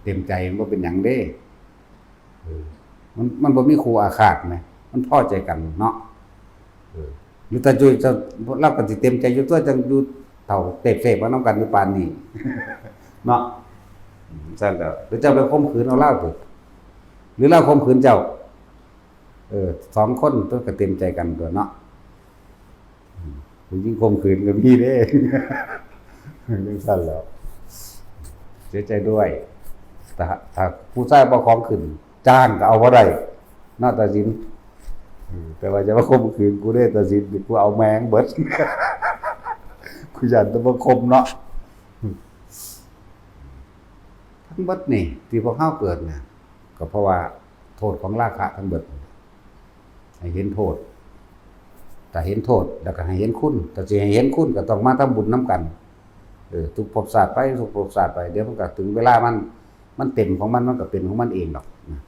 เต็มใจมันบ่เป็นหยังเด้ เออ มัน มันบ่มีคู่อาฆาตไหม มันพอใจกันเนาะ เออ อยู่แต่อยู่จะ เราก็สิเต็มใจอยู่ตั๊ว จั่งอยู่เฒ่าเตบเสพมานำกันอยู่ปานนี้ เนาะ อืม ซั่นแล้ว หรือเจ้าไปข่มขืนเอาลาวติ หรือลาวข่มขืนเจ้า เออ สองคนตั๊วก็เต็มใจกันตั๊วเนาะ อืม ผู้หญิงข่มขืนก็มีเด้ จั่งซั่นแล้ว เสียใจด้วย ถ้า ถ้าผู้ชายบ่ของขึ้น จ้างก็เอาบ่ได้เนาะ ตัดสิน อืม แต่ว่าจะมาข่มขืนกูเด้ ตัดสิน กูเอาแม่งเบิด กูย้านแต่บ่ข่มเนาะ ทั้งเบิดนี่ที่พวกเฮาเกิดเนี่ย ก็เพราะว่าโทษของราคะทั้งเบิด ให้เห็นโทษ ถ้าเห็นโทษแล้วก็ให้เห็นคุณ ถ้าสิให้เห็นคุณก็ต้องมาทำบุญนำกัน เออ ทุกภพชาติไป ทุกภพชาติไป เดี๋ยวมันก็ถึงเวลามัน มันเต็มของมัน มันก็เป็นของมันเองดอกนะ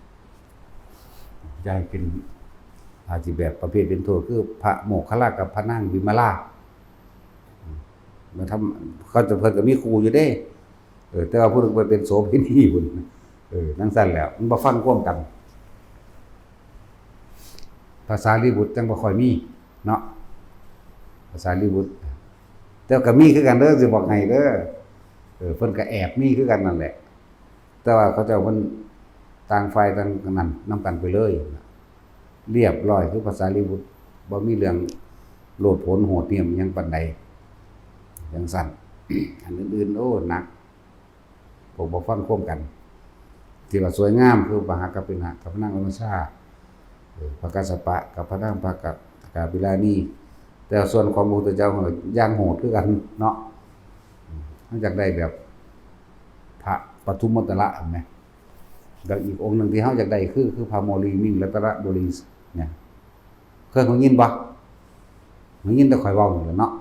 อย่าให้เป็น อาจสิแบบประเภทเป็นโทษ คือพระโมคคัลลากับพระนางวิมลา มันทำ เขาจะเพิ่นก็มีคู่อยู่เด้ เออ แต่ว่าผู้หนึ่งไปเป็นโสเภณีพุ้น เออ จั่งซั้นแหล้ว มันบ่ฟังความกัน ภาษาลีบุตรจั่งบ่ค่อยมีเนาะ ภาษาลีบุตร แต่ก็มีคือกันเด้อ สิบอกให้เด้อ เออ เพิ่นก็แอบมีคือกันนั่นแหละ แต่ว่าเขาเจ้าเพิ่นต่างฝ่ายต่างนั่นนำกันไปเลย เรียบร้อยคือภาษาลีบุตร บ่มีเรื่องโลดโผนโหดเหี้ยมหยังปานใด จั่งซั้น อันอื่นๆ โอ้ หนัก พวกบ่ฟังความกัน ที่ว่าสวยงามคือปะหากัปปินะกับพระนางอนุชา เออ พระกัสสปะกับพระนางพระกะ กาบิลานี แต่ส่วนของพระพุทธเจ้าอย่างโหดคือกันเนาะ เฮาอยากได้แบบพระปทุมมตระ เห็นไหม แล้วอีกองค์หนึ่งที่เฮาอยากได้คือ คือพระโมลีมิงรัตนบุรีเนี่ย เคยได้ยินบ่ ได้ยินแต่ข่อยเว้านี่แหละเนาะ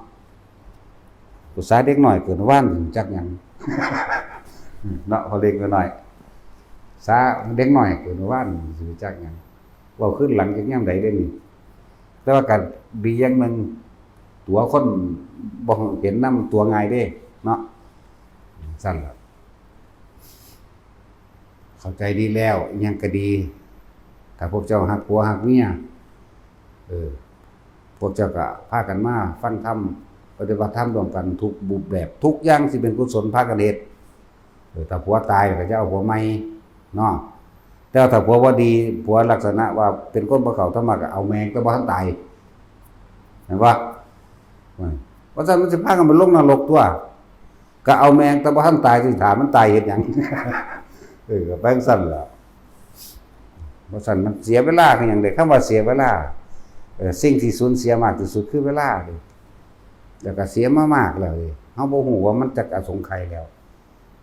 ภาษาเด็กน้อยเกิดว่านจักหยัง เนาะ พอเด็กน้อย ภาษาเด็กน้อยเกิดว่านสิจักหยัง เว้าขึ้นหลังจากยามใดได้นี่ แต่ว่าก็ดีอย่างหนึ่ง ตั๋วคนบ่เห็นนำตั๋วง่ายเด้ เนาะ ซั่นล่ะ เข้าใจดีแล้ว อิหยังก็ดี ถ้าพวกเจ้าฮักผัวฮักเมีย เออ พวกเจ้าก็พากันมาฟังธรรม ปฏิบัติธรรมร่วมกันทุกรูปแบบ ทุกอย่างสิเป็นกุศลพากันเฮ็ด เออ ถ้าผัวตายก็จะเอาผัวใหม่เนาะ แต่ว่าถ้าผัวบ่ดี ผัวลักษณะว่าเป็นคนบ่เข้าธรรมะก็เอาแม่งแต่บ่ทันตาย เห็นบ่ ว่าซั่นมันสิพากันไปลงนรกตั๊ว ก็เอาแม่งแต่บ่ทันตาย สิถามมันตายเฮ็ดหยัง เออ ก็ไปจั่งซั่นแหละ บ่ซั่นมันเสียเวลาคือหยังเด้ คำว่าเสียเวลา เออ สิ่งที่สูญเสียมากที่สุดคือเวลาเด้ แล้วก็เสียมามากแล้วเด้ เฮาบ่ฮู้ว่ามันจักอสงไขยแล้ว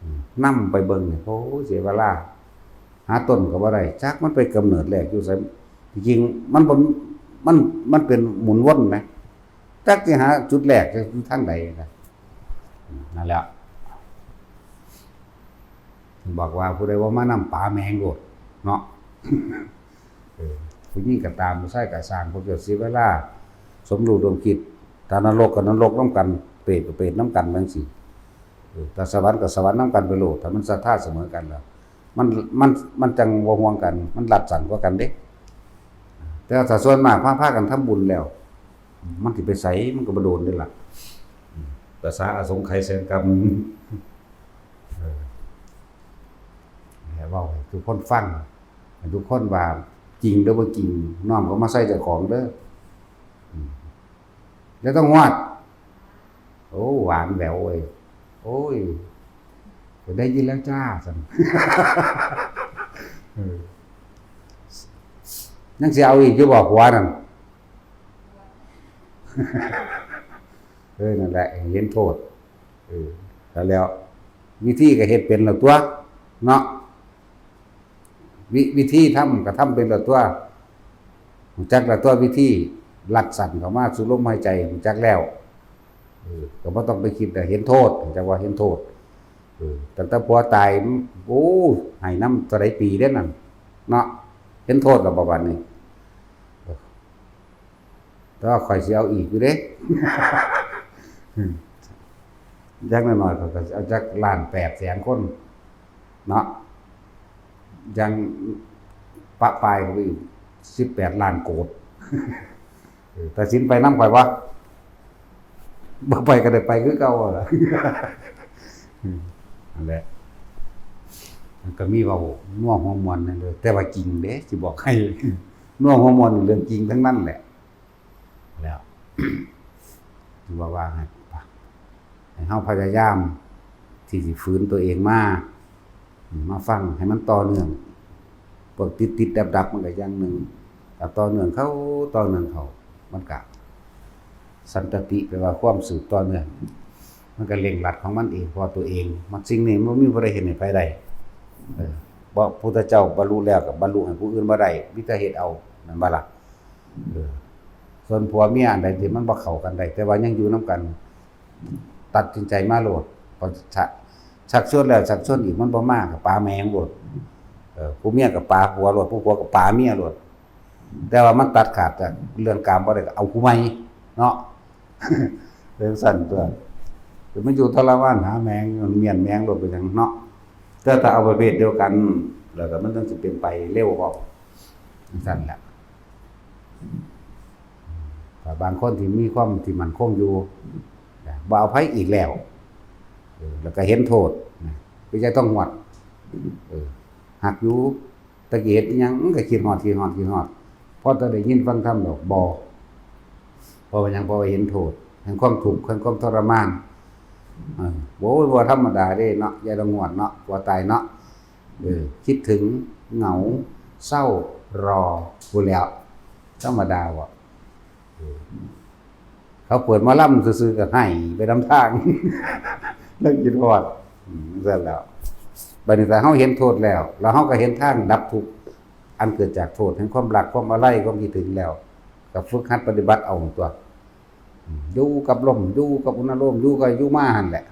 อืม นำไปเบิ่งนี่ โอ้ย เสียเวลา หาต้นก็บ่ได้ จักมันไปกำเนิดแรกอยู่ไส จริงๆ มันบ่ มัน มันเป็นหมุนวนนะ จักสิหาจุดแรกอยู่ทางใดนะ อืม นั่นแหละ บอกว่าผู้ใดบ่มานำปาแม่งโลดเนาะ เออ ผู้หญิงก็ตาม ผู้ชายก็ซ่าง พวกเจ้าเสียเวลา สมรู้ร่วมคิด ถ้านรกก็นรกนำกัน เปรตก็เปรตนำกันจั่งซี้ เออ ถ้าสวรรค์ก็สวรรค์นำกันไปโลด ถ้ามันศรัทธาเสมอกันแล้ว มัน มัน มันจั่งบ่ห่วงกัน มันรัดสั้นกว่ากันเด้ แต่ว่าถ้าส่วนมากพา พากันทำบุญแล้ว มันสิไปไส มันก็บ่โดนเด้ล่ะ ภาษาอสงไขยแสนกำ เออ ให้เว้าให้ทุกคนฟัง ให้ทุกคนว่าจริงหรือบ่จริง น้อมเข้ามาใส่เจ้าของเด้อ อืม แล้วต้องฮอด โอ้ หวานแหววเว้ย โอ้ย ได้ยินแล้วจ้า ซั่น เออ ยังสิเอาอีกอยู่บ่ ผัวนั่น เออ นั่นแหละ เห็นโทษ เออ แล้ว แล้ววิธีก็เฮ็ดเป็นแล้วตั๊ว เนาะ วิ วิธีทำก็ทำเป็นแล้วตั๊ว รู้จักแล้วตั๊ววิธี รัดสั้นเข้ามาสู่ลมหายใจ รู้จักแล้ว เออ ก็บ่ต้องไปคิดนะ เห็นโทษ จั่งว่าเห็นโทษ เออ ตั้งแต่ผัวตาย โอ้ ให้นำเท่าใดปีเด้นั่น เนาะ เห็นโทษแล้วบ่บัดนี้ แต่ว่าข้อยสิเอาอีกอยู่เด้ อย่างน้อยๆ ข้อยก็สิเอาจักล้านแปดแสนคน เนาะ ยังปะปายเข้าไปอีก สิบแปดล้านโกด เออ ตัดสินไปนำข้อยบ่ บ่ไปก็ได้ไปคือเก่าหั่นล่ะ อืม นั่นแหละ มันก็มีเว้านัวหัวม่วนนั่นเด้อ แต่ว่าจริงเด้ สิบอกให้ นัวหัวม่วนนี่เรื่องจริงทั้งนั้นแหละ แล้ว ถือว่าว่าให้ ให้เฮาพยายามที่สิฝืนตัวเองมา มาฟังให้มันต่อเนื่อง พวกติดๆ ดับๆ มันก็อย่างหนึ่ง ถ้าต่อเนื่องเข้า ต่อเนื่องเข้า มันก็ สันตติแปลว่าความสืบต่อเนื่อง มันก็เร่งรัดของมันเอง เพราะตัวเอง มันสิ่งนี้มันมีบ่ได้เฮ็ดให้ไผได้ เออ เพราะพุทธเจ้าบรรลุแล้วก็บรรลุให้ผู้อื่นบ่ได้ มีแต่เฮ็ดเอา แม่นบ่ล่ะ? เออ ส่วนผัวเมียอันใดที่มันบ่เข้ากันได้ แต่ว่ายังอยู่นำกัน ตัดสินใจมาโลด พอชัก ชักชวนแล้วชักชวนอีก มันบ่มาก็ป๋าแม่งโลด เออ ผู้เมียก็ป๋าผัวโลด ผู้ผัวก็ป๋าเมียโลด แต่ว่ามันตัดขาดจากเรื่องกามบ่ได้ก็เอาผู้ใหม่เนาะ เป็นซั่นตั๊ว แต่มันอยู่ทรมานหาแม่ง มันเมียนแม่งโลดเป็นหยังเนาะ แต่ถ้าเอาประเภทเดียวกัน แล้วก็มันจั่งสิเป็นไปเร็วพร้อม จั่งซั่นแหละ แต่บางคนที่มีความที่มั่นคงอยู่ บ่เอาไผอีกแล้ว เออ แล้วก็เห็นโทษนะ คือจะต้องหวด เออ หักอยู่ ตะกี้เฮ็ดอิหยัง มันก็คิดฮอด คิดฮอด คิดฮอด พอจะได้ยินฟังธรรมดอก บ่ เพราะว่าหยัง เพราะว่าเห็นโทษ แห่งความทุกข์ แห่งความทรมาน เออ โอ้ย บ่ธรรมดาเด้เนาะ ยายละงวดเนาะ กลัวตายเนาะ เออ คิดถึง เหงา เศร้า รอ พู้นแหล้ว ธรรมดาบ่ เออ เขาเปิดหมอลำซื่อๆก็ไห้ไปนำทาง แล้วคิดฮอด อืม จั่งซั่นแหล้ว บัดนี้ถ้าเฮาเห็นโทษแล้ว แล้วเฮาก็เห็นทางดับทุกข์ อันเกิดจากโทษแห่งความรัก ความอาลัย ความคิดถึงแล้ว ก็ฝึกหัดปฏิบัติเอาตั๊ว อืม อยู่กับลม อยู่กับอุณาโลม อยู่กับอยู่มาหั่นแหละ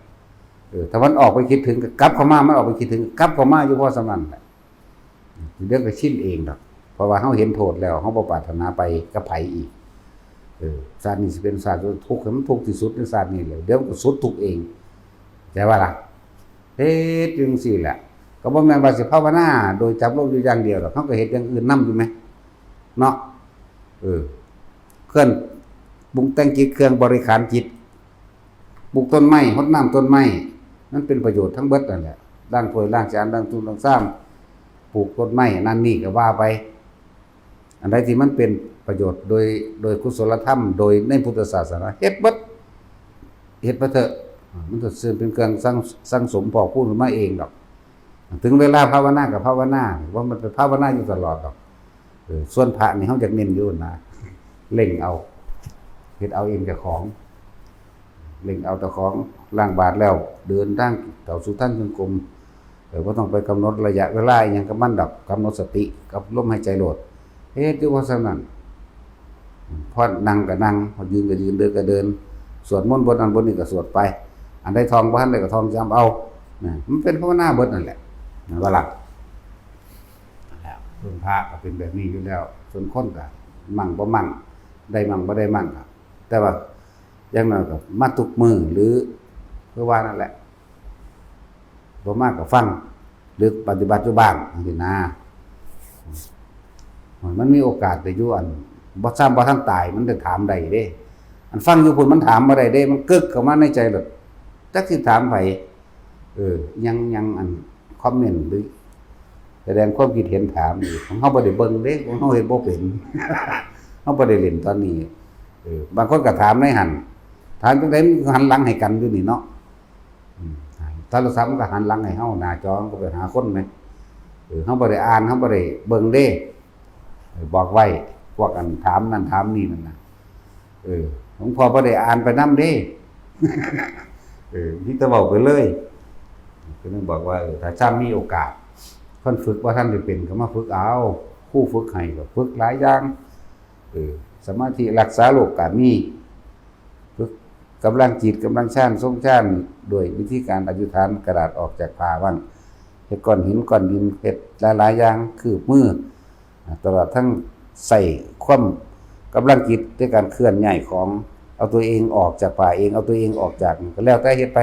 เออ ถ้ามันออกไปคิดถึงก็กลับเข้ามา มันออกไปคิดถึงก็กลับเข้ามาอยู่พอส่ำนั้นแหละ เดี๋ยวก็ชินเองดอก เพราะว่าเฮาเห็นโทษแล้ว เฮาบ่ปรารถนาไปกับไผอีก เออ ชาตินี้สิเป็นชาติทุกข์ ให้มันทุกข์ที่สุดในชาตินี้แหละ เดี๋ยวมันก็สุดทุกข์เอง เข้าใจบ่ล่ะ? เฮ็ดจั่งซี้แหละ ก็บ่แม่นว่าสิภาวนาโดยจับลมอยู่อย่างเดียวดอก เฮาก็เฮ็ดอย่างอื่นนำอยู่แหม เนาะ เออ เครื่องปรุงแต่งจิต เครื่องบริหารจิต ปลูกต้นไม้ รดน้ำต้นไม้ มันเป็นประโยชน์ทั้งเบิดนั่นแหละ ล้างถ้วย ล้างจาน ล้างถ้วย ล้างชาม ปลูกต้นไม้ นั่นนี่ก็ว่าไป อันใดที่มันเป็นประโยชน์โดย โดยกุศลธรรม โดยในพุทธศาสนา เฮ็ดเบิด เฮ็ดไปเถอะ มันจะเป็นเครื่องสั่ง สั่งสมพอกพูนขึ้นมาเองดอก ถึงเวลาภาวนาก็ภาวนา ว่ามันไปภาวนาอยู่ตลอดดอก เออ ส่วนพระนี่เฮาอยากเน้นอยู่นะ เร่งเอา เฮ็ดเอาเองเจ้าของ เร่งเอาเจ้าของ ล้างบาตรแล้ว เดินทางเข้าสู่ทางจงกรม เออ บ่ต้องไปกำหนดระยะเวลาอิหยังกับมันดอก กำหนดสติกับลมหายใจโลด เฮ็ดอยู่ว่าซั่นนั่น พอนั่งก็นั่ง พอยืนก็ยืน เดินก็เดิน สวดมนต์บทนั้นบทนี้ก็สวดไป อันใดท่องบ่ทันได้ก็ท่องจำเอา นะ มันเป็นภาวนาเบิดนั่นแหละ นั่นว่าล่ะ นั่นแหละ ส่วนพระก็เป็นแบบนี้อยู่แล้ว ส่วนคนก็มั่งบ่มั่ง ได้มั่งบ่ได้มั่งก็ แต่ว่าอย่างน้อยก็มาทุกมื้อ หรือ คือว่านั่นแหละ บ่มาก็ฟัง หรือปฏิบัติอยู่บ้านจั่งซี้นะ มันมีโอกาสได้อยู่ อัน บ่ ซ้ำบ่ทันตาย มันได้ถามได้เด้ อันฟังอยู่พุ้นมันถามบ่ได้เด้ มันกึกเข้ามาในใจโลด จักสิถามไผ เออ ยัง ยัง อัน คอมเมนต์ หรือ แสดงความคิดเห็นถามอีก ของเฮาบ่ได้เบิ่งเด้ ของเฮาเฮ็ดบ่เป็น เฮาบ่ได้เล่นตอนนี้ เออ บางคนก็ถามในหั่น ถามจั่งใดมันหันหลังให้กันอยู่นี่เนาะ อืม โทรศัพท์มันก็หันหลังให้เฮา หน้าจอมันก็ไปหาคนแหม เออ เฮาบ่ได้อ่าน เฮาบ่ได้เบิ่งเด้ เออ บอกไว้ พวกอันถามนั่นถามนี่นั่นน่ะ เออ หลวงพ่อบ่ได้อ่านไปนำเด้ เออ มีแต่เว้าไปเลย ก็เลยบอกว่า เออ ถ้าซ้ำมีโอกาส คนฝึกบ่ทันได้เป็นก็มาฝึกเอา ครูฝึกให้ก็ฝึกหลายอย่าง เออ สมาธิรักษาโรคก็มี ฝึกกำลังจิต กำลังฌาน ทรงฌาน ด้วยวิธีการอธิษฐานกระดาษออกจากผ้าบ้าง เฮ็ดก้อนหินก้อนดิน เฮ็ดหลายๆอย่าง คืบมือ อ่า ตลอดทั้งใช้ความกำลังจิตในการเคลื่อนย้ายของ เอาตัวเองออกจากผ้าเอง เอาตัวเองออกจาก ก็แล้วแต่เฮ็ดไป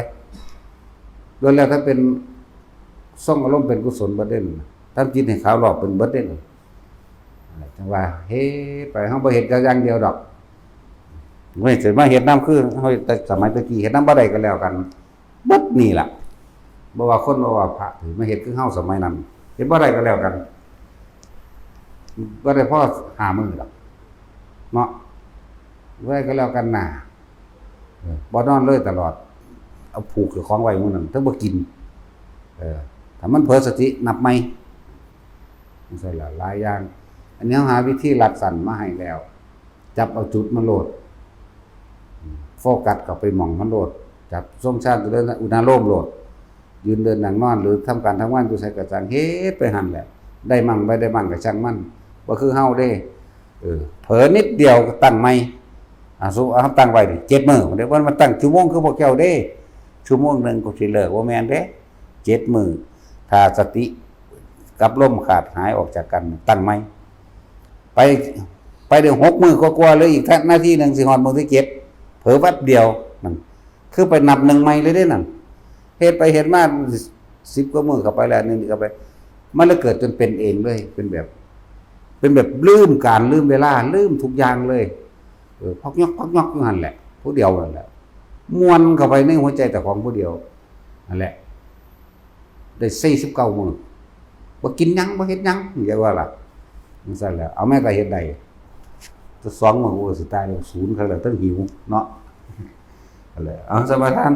ล้วนแล้วแต่เป็นทรงอารมณ์เป็นกุศลเบิดเด้ ทำจิตให้ขาวรอบเป็นเบิดเด้ จั่งว่าเฮ็ดไป เฮาบ่เฮ็ดอย่างเดียวดอก เว้ย สิมาเฮ็ดนำคือเฮาเฮ็ดแต่สมัยตะกี้ เฮ็ดนำบ่ได้ก็แล้วกัน เบิดนี่ล่ะ บ่ว่าคนบ่ว่าพระ สิมาเฮ็ดคือเฮาสมัยนั้น เฮ็ดบ่ได้ก็แล้วกัน บ่ได้พอห้ามื้อดอก เนาะ บ่ได้ก็แล้วกันน่า เออ บ่นอนเลยตลอด เอาผูกเจ้าของไว้มื้อนั้น ถึงบ่กิน เออ ถ้ามันเผลอสตินับใหม่ จั่งซี้ล่ะ หลายอย่าง อันนี้เฮาหาวิธีรัดสั้นมาให้แล้ว จับเอาจุดมันโลด โฟกัสเข้าไปหม่องมันโลด จับทรงฌานตัวนั้น อุณาโลมโลด ยืนเดินนั่งนอน หรือทำการทำงานอยู่ไสก็ช่าง เฮ็ดไปหั่นแหละ ได้มั่งบ่ได้มั่งก็ช่างมัน บ่คือเฮาเด้ เออ เผลอนิดเดียวก็ตั้งใหม่ อ่ะ สมมุติเอาตั้งไว้นี่ เจ็ดมื้อ เดี๋ยวมันมาตั้งชั่วโมงคือพวกเจ้าเด้ ชั่วโมงหนึ่งก็สิเลิก บ่แม่นเด้ เจ็ดมื้อ ถ้าสติกับลมขาดหายออกจากกัน ตั้งใหม่ ไป ไปได้หกมื้อกว่าๆ เหลืออีกนาทีหนึ่งสิฮอดมื้อที่เจ็ด เผลอแป๊บเดียวนั่น คือไปนับหนึ่งใหม่เลยเด้นั่น เฮ็ดไปเฮ็ดมา สิบกว่ามื้อเข้าไปแล้ว หนึ่งเข้าไป มันเลยเกิดจนเป็นเองเลย เป็นแบบ เป็นแบบลืมการลืมเวลา ลืมทุกอย่างเลย เออ พอกยอกพอกยอกอยู่หั่นแหละ ผู้เดียวนั่นแหละ ม่วนเข้าไปในหัวใจเจ้าของผู้เดียวนั่นแหละ ได้สี่สิบเก้ามื้อ บ่กินหยัง บ่เฮ็ดหยัง อย่าว่าล่ะ จั่งซั้นแหละ เอาแม่ก็เฮ็ดได้ แต่สองมื้อ โอ้ สิตายแล้ว ศูนย์คักแล้ว ทั้งหิวเนาะ นั่นแหละ เอา สมาทาน